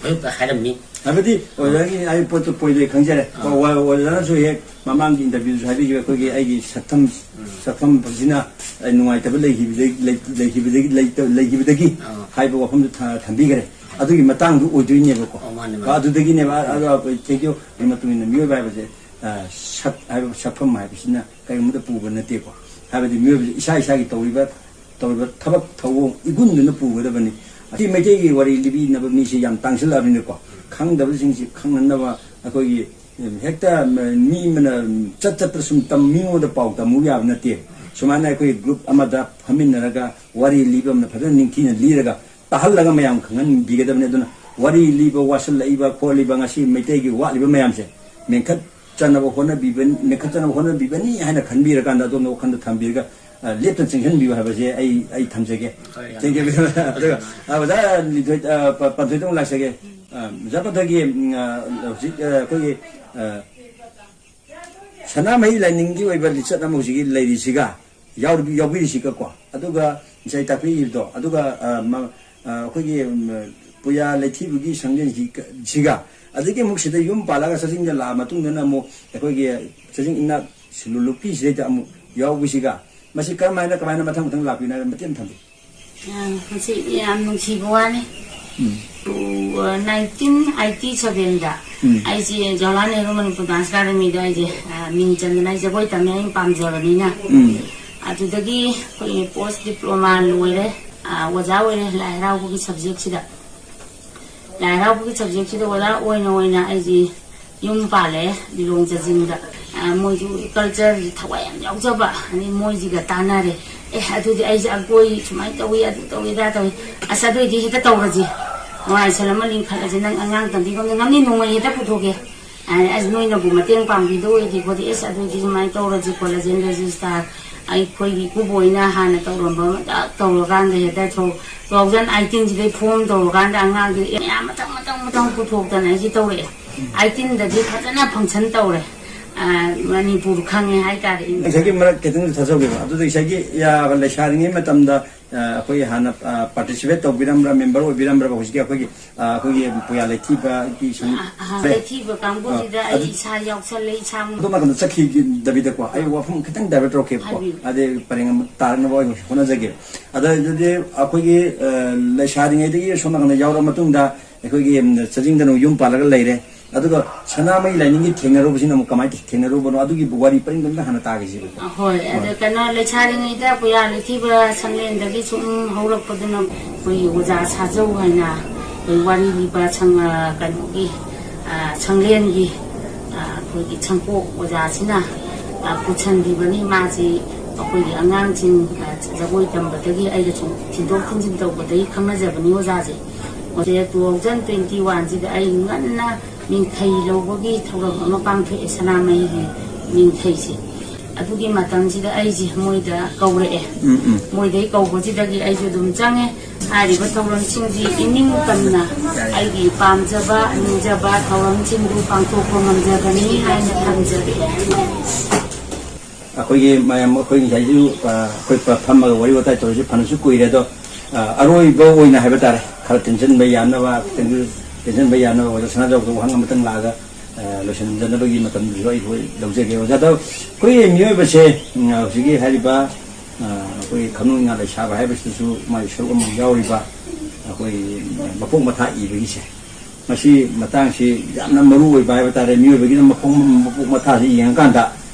ꯋꯥꯍꯩ ꯍꯥꯏꯔꯝꯃꯤ꯫ ꯍꯥꯏꯕꯗꯤ ꯑꯣꯖꯥꯒꯤ ꯑꯩ ꯄꯣꯠꯇꯣ ꯄꯣꯏꯗꯩ ꯈꯪꯖꯔꯦ꯫ ꯑꯥ꯫ ꯑꯣ-, ꯑꯣꯖꯥꯅꯁꯨ ꯍꯦꯛ ꯃꯃꯥꯡꯒꯤ interviewꯗꯁꯨ ꯍꯥꯏꯕꯤꯈꯤꯕ ꯑꯩꯈꯣꯏꯒꯤ ꯑꯩꯒꯤ ꯁꯛꯐꯝ, ꯎꯝ꯫ ꯁꯛꯐꯝꯁꯤꯅ ꯑꯩ ꯅꯨꯡꯉꯥꯏꯇꯕ ꯂꯩꯈꯤꯕꯗꯒꯤ, ꯂꯩ-, ꯂꯩꯈꯤꯕꯗꯒꯤ, ꯂꯩꯇ-, ꯂꯩꯈꯤꯕꯗꯒꯤ ꯑꯥ꯫ ꯍꯥꯏꯕ ꯋꯥꯐꯝꯗꯨ ꯊ-, ꯊꯝꯕꯤꯈ꯭ꯔꯦ꯫ ꯑꯗꯨꯒꯤ ꯃꯇꯥꯡꯗꯨ ꯑꯣꯏꯗꯣꯏꯅꯦꯕꯀꯣ꯫ ꯑꯣ, ꯃꯥꯅꯦ, ꯃꯥꯅꯦ꯫ ꯑꯗꯨꯗꯒꯤꯅꯦꯕ, ꯑ-, ꯑꯗꯣ ꯑꯩꯈꯣꯏ thank you꯫ ꯑꯗꯨꯒꯤ ꯃꯇꯨꯡ ꯏꯟꯅ ꯃꯤꯑꯣꯏꯕ ꯍꯥꯏꯕꯁꯦ, ꯑ, ꯁꯛ ꯍꯥꯏꯕ ꯁꯛꯐꯝ ꯍꯥꯏꯕꯁꯤꯅ ꯀꯔꯤꯒꯨꯝꯕꯗ ꯄꯨꯕ ꯅꯠꯇꯦꯀꯣ꯫ ꯍꯥꯏꯕꯗꯤ ꯃꯤꯑꯣꯏꯕꯁꯦ ꯏꯁꯥ ꯏꯁꯥꯒꯤ ꯇꯧꯔꯤꯕ ꯇꯧꯔꯤꯕ ꯊꯕꯛ ꯊꯧꯑꯣꯡ ꯏꯒꯨꯟꯗꯨꯅ ꯄꯨꯒꯗꯕꯅꯤ꯫ ꯑꯁꯤ ꯃꯩꯇꯩꯒꯤ ꯋꯥꯔꯤ ꯂꯤꯕꯤꯅꯕ ꯃꯤꯁꯤ ꯌꯥꯝ ꯇꯥꯡꯁꯤꯜꯂꯛꯑꯕꯅꯤꯅꯀꯣ, ꯈꯪꯗꯕꯁꯤꯡꯁꯤ ꯈꯪꯅꯅꯕ ꯑꯩꯈꯣꯏꯒꯤ ꯍꯦꯛꯇ ꯃꯤ ꯑꯃꯅ ꯆꯠ ꯆꯠꯇ ꯁꯨꯝ ꯇꯝ-, ꯃꯤꯉꯣꯟꯗ ꯄꯥꯎ ꯇꯝꯃꯨ ꯌꯥꯕ ꯅꯠꯇꯦ꯫ ꯁꯨꯃꯥꯏꯅ ꯑꯩꯈꯣꯏ group ꯑꯃꯗ ꯐꯝꯃꯤꯟꯅꯔꯒ ꯋꯥꯔꯤ ꯂꯤꯕ ꯑꯃꯅ ꯐꯖꯅ ꯅꯤꯡꯊꯤꯅ ꯂꯤꯔꯒ ꯇꯥꯍꯜꯂꯒ ꯃꯌꯥꯝ ꯈꯪꯍꯟꯕꯤꯒꯗꯕꯅꯤ꯫ ꯑꯗꯨꯅ ꯋꯥꯔꯤ ꯂꯤꯕ ꯋꯥꯁꯤꯜꯂꯛꯏꯕ ꯈꯣꯠꯂꯤꯕ ꯉꯁꯤ ꯃꯩꯇꯩꯒꯤ ꯋꯥꯠꯂꯤꯕ ꯃꯌꯥꯝꯁꯦ ꯃꯦꯟꯈꯠ ꯆꯠꯅꯕ ꯍꯣꯠꯅꯕꯤꯕ-, ꯃꯦꯟꯈꯠꯆꯅꯕ ꯍꯣꯠꯅꯕꯤꯕꯅꯤ ꯍꯥꯏꯅ ꯈꯟꯕꯤꯔꯀꯥꯟꯗ ꯑꯗꯣꯝꯅ ꯋꯥꯈꯜꯗ ꯊꯝꯕꯤꯔꯒ, ꯑ, ꯂꯦꯞꯇꯅ ꯆꯦꯟꯁꯤꯟꯕꯤꯌꯨ ꯍꯥꯏꯕꯁꯦ ꯑꯩ, ꯑꯩ ꯊꯝꯖꯒꯦ꯫ ꯍꯣꯏ, ꯌꯥꯝ ꯆꯦꯟꯖꯕꯤꯌꯨ꯫ ꯅꯨꯡꯉꯥꯏ꯫ ꯑꯗꯨꯒ, ꯑ, ꯑꯣꯖꯥ ꯂꯤꯟꯊꯣꯏ, ꯑ, ꯄ-, ꯄꯟꯊꯣꯏꯗ ꯑꯃꯨꯛ ꯂꯥꯛꯆꯒꯦ꯫ ꯑ, ꯑꯣꯖꯥ ꯄꯟꯊꯣꯏꯒꯤ, ꯎꯝ, ꯑ, ꯍꯧꯖꯤꯛ, ꯑ, ꯑꯩꯈꯣꯏꯒꯤ, ꯑ, ꯁꯅꯥꯃꯍꯤ ꯂꯥꯏꯅꯤꯡꯒꯤ ꯑꯣꯏꯕ ꯂꯤꯆꯠ ꯑꯃ ꯍꯧꯖꯤꯛꯀꯤ ꯂꯩꯔꯤꯁꯤꯒ, ꯌꯥꯎꯔꯤ-, ꯌꯥꯎꯕꯤꯔꯤꯁꯤꯒꯀꯣ, ꯑꯗꯨꯒ ꯉꯁꯥꯏ ꯇꯥꯛꯄꯤꯔꯤꯕꯗꯣ, ꯑꯗꯨꯒ, ꯑ, ꯃ-, ꯑ, ꯑꯩꯈꯣꯏꯒꯤ, ꯎꯝ, ꯄꯨꯌꯥ ꯂꯩꯊꯤꯕꯒꯤ ꯁꯪꯂꯦꯟꯁꯤ ꯀ-, ꯁꯤꯒ, ꯑꯗꯒꯤ ꯑꯃꯨꯛ ꯁꯤꯗ ꯌꯨꯝ ꯄꯥꯜꯂꯒ ꯆꯥꯖꯤꯡꯗ ꯂꯥꯛꯑ ꯃꯇꯨꯡꯗꯅ ꯑꯃꯨꯛ ꯑꯩꯈꯣꯏꯒꯤ ꯆꯥꯖꯤꯡ ꯏꯅꯥꯛ ꯁꯤꯜꯂꯨ ꯂꯨꯞꯀꯤꯁꯤꯗꯩꯗ ꯑꯃꯨꯛ ꯌꯥꯎꯕꯁꯤꯒ, ꯃꯁꯤ ꯀꯔꯝꯍꯥꯏꯅ, ꯀꯃꯥꯏꯅ ꯃꯊꯪ ꯃꯊꯪ ꯂꯥꯛꯄꯤꯅꯣ ꯍꯥꯏꯕ ꯃꯇꯦꯛ ꯑꯃ ꯊꯝꯕꯤꯌꯨ꯫ ꯑ, ꯃꯁꯤ ꯌꯥꯝ ꯅꯨꯡꯁꯤꯕ ꯋꯥꯅꯤ꯫ ꯎꯝ꯫ ꯇꯨ, ꯑ, ꯅꯥꯏꯟꯇꯤꯟ ꯑꯥꯏꯇꯤ ꯁꯚꯦꯟꯗ ꯎꯝ꯫ ꯑꯩꯁꯦ ꯖꯋꯥꯍꯔꯂꯥꯜ ꯅꯦꯍꯔꯨ ꯃꯅꯤꯄꯨꯔ ꯗꯥꯟꯁ ꯑꯦꯀꯥꯗꯃꯤꯗ ꯑꯩꯁꯦ, ꯑ, ꯃꯤꯡ ꯆꯟꯗꯅ ꯑꯩ ꯖꯒꯣꯏ ꯇꯝꯃꯦ, ꯑꯩꯅ ꯄꯥꯝꯖꯕꯅꯤꯅ꯫ ꯎꯝ꯫ ꯑꯗꯨꯗꯒꯤ ꯑꯩꯈꯣꯏꯒꯤ ꯄꯣꯁ ꯗꯤꯄ꯭ꯂꯣꯃꯥ ꯂꯣꯏꯔꯦ, ꯑ, ꯑꯣꯖꯥ ꯑꯣꯏꯔꯦ ꯂꯥꯏ ꯍꯔꯥꯎꯕꯒꯤ ꯁꯕꯖꯦꯛꯁꯤꯗ꯫ ꯂꯥꯏ ꯍꯔꯥꯎꯕꯒꯤ ꯁꯕꯖꯦꯛꯁꯤꯗ ꯑꯣꯖꯥ ꯑꯣꯏꯅ ꯑꯣꯏꯅ ꯑꯩꯁꯤ ꯌꯨꯝ ꯄꯥꯜꯂꯦ, ꯂꯤꯂꯣꯡ ꯆꯥꯖꯤꯡꯗ꯫ ꯑ, ꯃꯣꯏꯁꯨ ꯀꯜꯆꯔꯁꯤ ꯊꯋꯥꯏ ꯌꯥꯝ ꯌꯥꯎꯖꯕ, ꯑꯗꯩ ꯃꯣꯏꯁꯤꯒ ꯇꯥꯟꯅꯔꯦ꯫ "ꯑꯦ, ꯑꯗꯨꯗꯤ ꯑꯩꯁꯦ ꯑꯒꯣꯏ ꯁꯨꯃꯥꯏꯅ ꯇꯧꯏ, ꯑꯗꯨ ꯇꯧꯏ, ꯑꯗꯥ ꯇꯧꯏ, ꯑꯁ, ꯑꯗꯨ ꯑꯣꯏꯗꯤ ꯍꯦꯛꯇ ꯇꯧꯔꯁꯤ, ꯃꯣꯔꯥꯡ ꯁꯟ ꯑꯃ ꯂꯤꯡꯈꯠꯂꯁꯤ, ꯅꯪ ꯑꯉꯥꯡ ꯇꯝꯕꯤ ꯉꯝꯗꯦ, ꯉꯝꯅꯤ, ꯅꯣꯡꯃꯩ ꯍꯦꯛꯇ ꯄꯨꯊꯣꯛꯀꯦ, ꯑ, ꯑꯁ, ꯅꯣꯏꯅꯕꯨ ꯃꯇꯦꯡ ꯄꯥꯡꯕꯤꯗ ꯑꯣꯏꯗꯤ ꯈꯣꯠꯇꯤ, ꯑꯁ, ꯑꯗꯨꯗꯤ ꯁꯨꯃꯥꯏꯅ ꯇꯧꯔꯁꯤ ꯈꯣꯠꯂꯁꯤ, ꯔꯦꯖꯤꯁꯇꯥꯔ ꯑꯩꯈꯣꯏꯒꯤ ꯏꯀꯨꯕꯣꯏꯅ ꯍꯥꯟꯅ ꯇꯧꯔꯝꯕ ꯑꯃ ꯇꯧꯔꯀꯥꯟꯗ ꯍꯦꯛꯇ ꯇꯨ ꯊꯥꯎꯖꯟ ꯑꯥꯏꯇꯤꯟꯁꯤꯗꯩ ꯐꯣꯝ ꯇꯧꯔꯀꯥꯟꯗ ꯑꯉꯥꯡꯁꯦ ꯃꯌꯥꯝ ꯃꯊꯪ ꯃꯊꯪ ꯃꯊꯪ ꯄꯨꯊꯣꯛꯇꯅ ꯑꯩꯁꯦ ꯇꯧꯔꯛꯑꯦ꯫ ꯑꯥꯏꯇꯤꯟꯗꯗꯤ ꯐꯖꯅ ꯐꯪꯁꯟ ꯇꯧꯔꯦ꯫ ꯑ, ꯃꯅꯤꯄꯨꯔ ꯈꯪꯉꯦ ꯍꯥꯏꯇꯥꯔꯦ꯫ ꯉꯁꯥꯏꯒꯤ ꯃꯔꯛ ꯈꯤꯇꯪ ꯊꯥꯖꯍꯧꯒꯦꯕ꯫ ꯑꯗꯨꯗ ꯉꯁꯥꯏꯒꯤ, ꯑ, ꯂꯩꯁꯥꯔꯤꯉꯩ ꯃꯇꯝꯗ, ꯑ, ꯑꯩꯈꯣꯏ ꯍꯥꯟꯅ, ꯑ, ꯄꯥꯔꯇꯤꯁꯤꯄꯦꯠ ꯇꯧꯕꯤꯔꯝꯕ꯭ꯔꯥ, ꯃꯦꯝꯕꯔ ꯑꯣꯏꯕꯤꯔꯝꯕ꯭ꯔꯥ? ꯍꯧꯖꯤꯛꯀꯤ ꯑꯩꯈꯣꯏꯒꯤ, ꯑ, ꯑꯩꯈꯣꯏꯒꯤ ꯄꯨꯌꯥ ꯂꯩꯊꯤꯕꯒꯤ ꯁꯪ-, ꯑ, ꯑ, ꯂꯩ꯫ ꯂꯩꯊꯤꯕ ꯀꯥꯡꯕꯨꯁꯤꯗ ꯑ, ꯑꯩ ꯑꯗꯨ ꯏꯁꯥ ꯌꯥꯎꯁꯜꯂꯦ, ꯏꯁꯥꯃꯛ꯫ ꯑꯗꯣꯝ ꯅꯥꯀꯟꯗ ꯆꯠꯈꯤꯗꯕꯤꯗꯀꯣ, ꯑꯩ ꯋꯥꯐꯝ ꯈꯤꯇꯪ ꯗꯥꯏꯚꯔꯠ ꯇꯧꯔꯛꯀꯦꯕꯀꯣ꯫ ꯍꯥꯏꯕꯤꯌꯨ꯫ ꯑꯗꯩ ꯄꯔꯦꯡ ꯑꯃ ꯇꯥꯔꯛꯅꯕ ꯑꯩ ꯍꯣꯠꯅꯖꯒꯦ꯫ ꯑꯗ ꯑꯗꯨꯗꯤ ꯑꯩꯈꯣꯏꯒꯤ, ꯑ, ꯂꯩꯁꯥꯔꯤꯉꯩꯗꯒꯤ ꯁꯣꯝ ꯅꯥꯀꯟꯗ ꯌꯥꯎꯔꯕ ꯃꯇꯨꯡꯗ ꯑꯩꯈꯣꯏꯒꯤ, ꯎꯝ, ꯆꯥꯖꯤꯡꯗ ꯑꯃꯨꯛ ꯌꯨꯝ ꯄꯥꯜꯂꯒ ꯂꯩꯔꯦ꯫ ꯑꯗꯨꯒ ꯁꯅꯥꯃꯍꯤ ꯂꯥꯏꯅꯤꯡꯒꯤ ꯊꯦꯡꯅꯔꯨꯕꯁꯤꯅ ꯑꯃꯨꯛ ꯀꯃꯥꯏꯅ ꯊꯦꯡꯅꯔꯨꯕꯅꯣ? ꯑꯗꯨꯒꯤ ꯋꯥꯔꯤ ꯄꯔꯤꯡꯗꯣ ꯑꯝꯇ ꯍꯥꯟꯅ ꯇꯥꯈꯤꯁꯤꯕꯀꯣ꯫ ꯍꯣꯏ, ꯑꯗ ꯍꯣꯏ꯫ ꯀꯩꯅꯣ, ꯂꯩꯁꯥꯔꯤꯉꯩꯗ ꯄꯨꯌꯥ ꯂꯩꯊꯤꯕ ꯁꯪꯂꯦꯟꯗꯒꯤ ꯁꯨꯝ ꯍꯧꯔꯛꯄꯗꯨꯅ ꯑꯩꯈꯣꯏꯒꯤ ꯑꯣꯖꯥ ꯁꯥꯖꯧ ꯍꯥꯏꯅ ꯑꯩꯈꯣꯏ ꯋꯥꯔꯤ ꯂꯤꯕ ꯁꯪ-, ꯑ, ꯀꯩꯅꯣꯒꯤ, ꯑ, ꯁꯪꯂꯦꯟꯒꯤ, ꯑ, ꯑꯩꯈꯣꯏꯒꯤ ꯁꯪꯀꯣꯛ ꯑꯣꯖꯥꯁꯤꯅ, ꯑ, ꯄꯨꯁꯟꯕꯤꯕꯅꯤ꯫ ꯃꯥꯁꯤ ꯑꯩꯈꯣꯏꯒꯤ ꯑꯉꯥꯡꯁꯤꯡ, ꯑ, ꯖꯒꯣꯏ ꯇꯝꯕꯗꯒꯤ ꯑꯩꯒ ꯁꯨꯝ ꯊꯤꯟꯗꯣꯛ ꯊꯤꯟꯖꯤꯟ ꯇꯧꯕꯗꯒꯤ ꯈꯪꯅꯖꯕꯅꯤ ꯑꯣꯖꯥꯁꯦ꯫ ꯑꯣꯖꯥ ꯇꯨ ꯊꯥꯎꯖꯟ ꯇ꯭ꯋꯦꯟꯇꯤ ꯋꯥꯟꯁꯤꯗ ꯑꯩ ꯉꯟꯅ ꯃꯤꯡꯊꯩ ꯂꯧꯕꯒꯤ ꯊꯧꯔꯝ ꯑꯃ ꯄꯥꯡꯊꯣꯛꯑꯦ, ꯁꯅꯥꯃꯍꯤꯒꯤ ꯃꯤꯡꯊꯩꯁꯦ꯫ ꯑꯗꯨꯒꯤ ꯃꯇꯝꯁꯤꯗ ꯑꯩꯁꯦ ꯃꯣꯏꯗ ꯀꯧꯔꯛꯑꯦ꯫ ꯎꯝ, ꯎꯝ꯫ ꯃꯣꯏꯗꯩ ꯀꯧꯕꯁꯤꯗꯒꯤ ꯑꯩꯁꯨ ꯑꯗꯨꯝ ꯆꯪꯉꯦ꯫ ꯍꯥꯏꯔꯤꯕ ꯊꯧꯔꯝꯁꯤꯡꯁꯤ ꯏꯅꯤꯡ ꯇꯝꯅ ꯑꯩꯒꯤ ꯄꯥꯝꯖꯕ, ꯅꯤꯡꯖꯕ ꯊꯧꯔꯝꯁꯤꯡꯗꯨ ꯄꯥꯡꯊꯣꯛꯄ ꯉꯝꯖꯕꯅꯤ ꯍꯥꯏꯅ ꯊꯝꯖꯔꯤ꯫ ꯑꯩꯈꯣꯏꯒꯤ ꯃꯌꯥꯝ, ꯑꯩꯈꯣꯏ ꯉꯁꯥꯏꯁꯨ, ꯑ, ꯑꯩꯈꯣꯏ ꯄ-, ꯐꯝꯃꯒ ꯋꯥꯔꯤ ꯋꯥꯇꯥꯏ ꯇꯧꯔꯤꯁꯦ ꯐꯅꯁꯨ ꯀꯨꯏꯔꯦ, ꯑꯗꯣ, ꯑ, ꯑꯔꯣꯏꯕ ꯑꯣꯏꯅ ꯍꯥꯏꯕ ꯇꯥꯔꯦ, ꯈꯔ ꯇꯦꯟꯁꯤꯟꯕ ꯌꯥꯅꯕ, ꯇꯦꯟꯁꯤꯟꯕ ꯌꯥꯅꯕ ꯑꯣꯖꯥ ꯁꯅꯥꯖꯥꯎꯕꯗ ꯋꯥꯍꯪ ꯑꯃꯇꯪ ꯂꯥꯛꯑꯒ, ꯑ, ꯂꯣꯏꯁꯤꯟꯖꯅꯕꯒꯤ ꯃꯇꯝꯗꯨꯁꯨ ꯑꯩꯈꯣꯏ ꯂꯧꯖꯒꯦ꯫ ꯑꯣꯖꯥꯗ ꯑꯩꯈꯣꯏ ꯃꯤꯑꯣꯏꯕꯁꯦ, ꯎꯝ, ꯍꯧꯖꯤꯛꯀꯤ ꯍꯥꯏꯔꯤꯕ, ꯑ, ꯑꯩꯈꯣꯏ ꯈꯪꯅꯨꯡ ꯉꯥ ꯂꯩꯁꯥꯕ ꯍꯥꯏꯕꯁꯤꯗꯁꯨ ꯃꯥꯒꯤ ꯁꯔꯨꯛ ꯑꯃ ꯌꯥꯎꯔꯤꯕ ꯑꯩꯈꯣꯏ ꯃꯄꯣꯛ ꯃꯊꯥ ꯏꯕꯒꯤꯁꯦ, ꯃꯁꯤ ꯃꯇꯥꯡꯁꯤ ꯌꯥꯝꯅ ꯃꯔꯨ ꯑꯣꯏꯕ ꯍꯥꯏꯕ ꯇꯥꯔꯦ꯫ ꯃꯤꯑꯣꯏꯕꯒꯤꯅ ꯃꯄꯣꯛ, ꯃꯄꯣꯛ ꯃꯊꯥꯁꯤ ꯌꯦꯡꯉꯀꯥꯟꯗ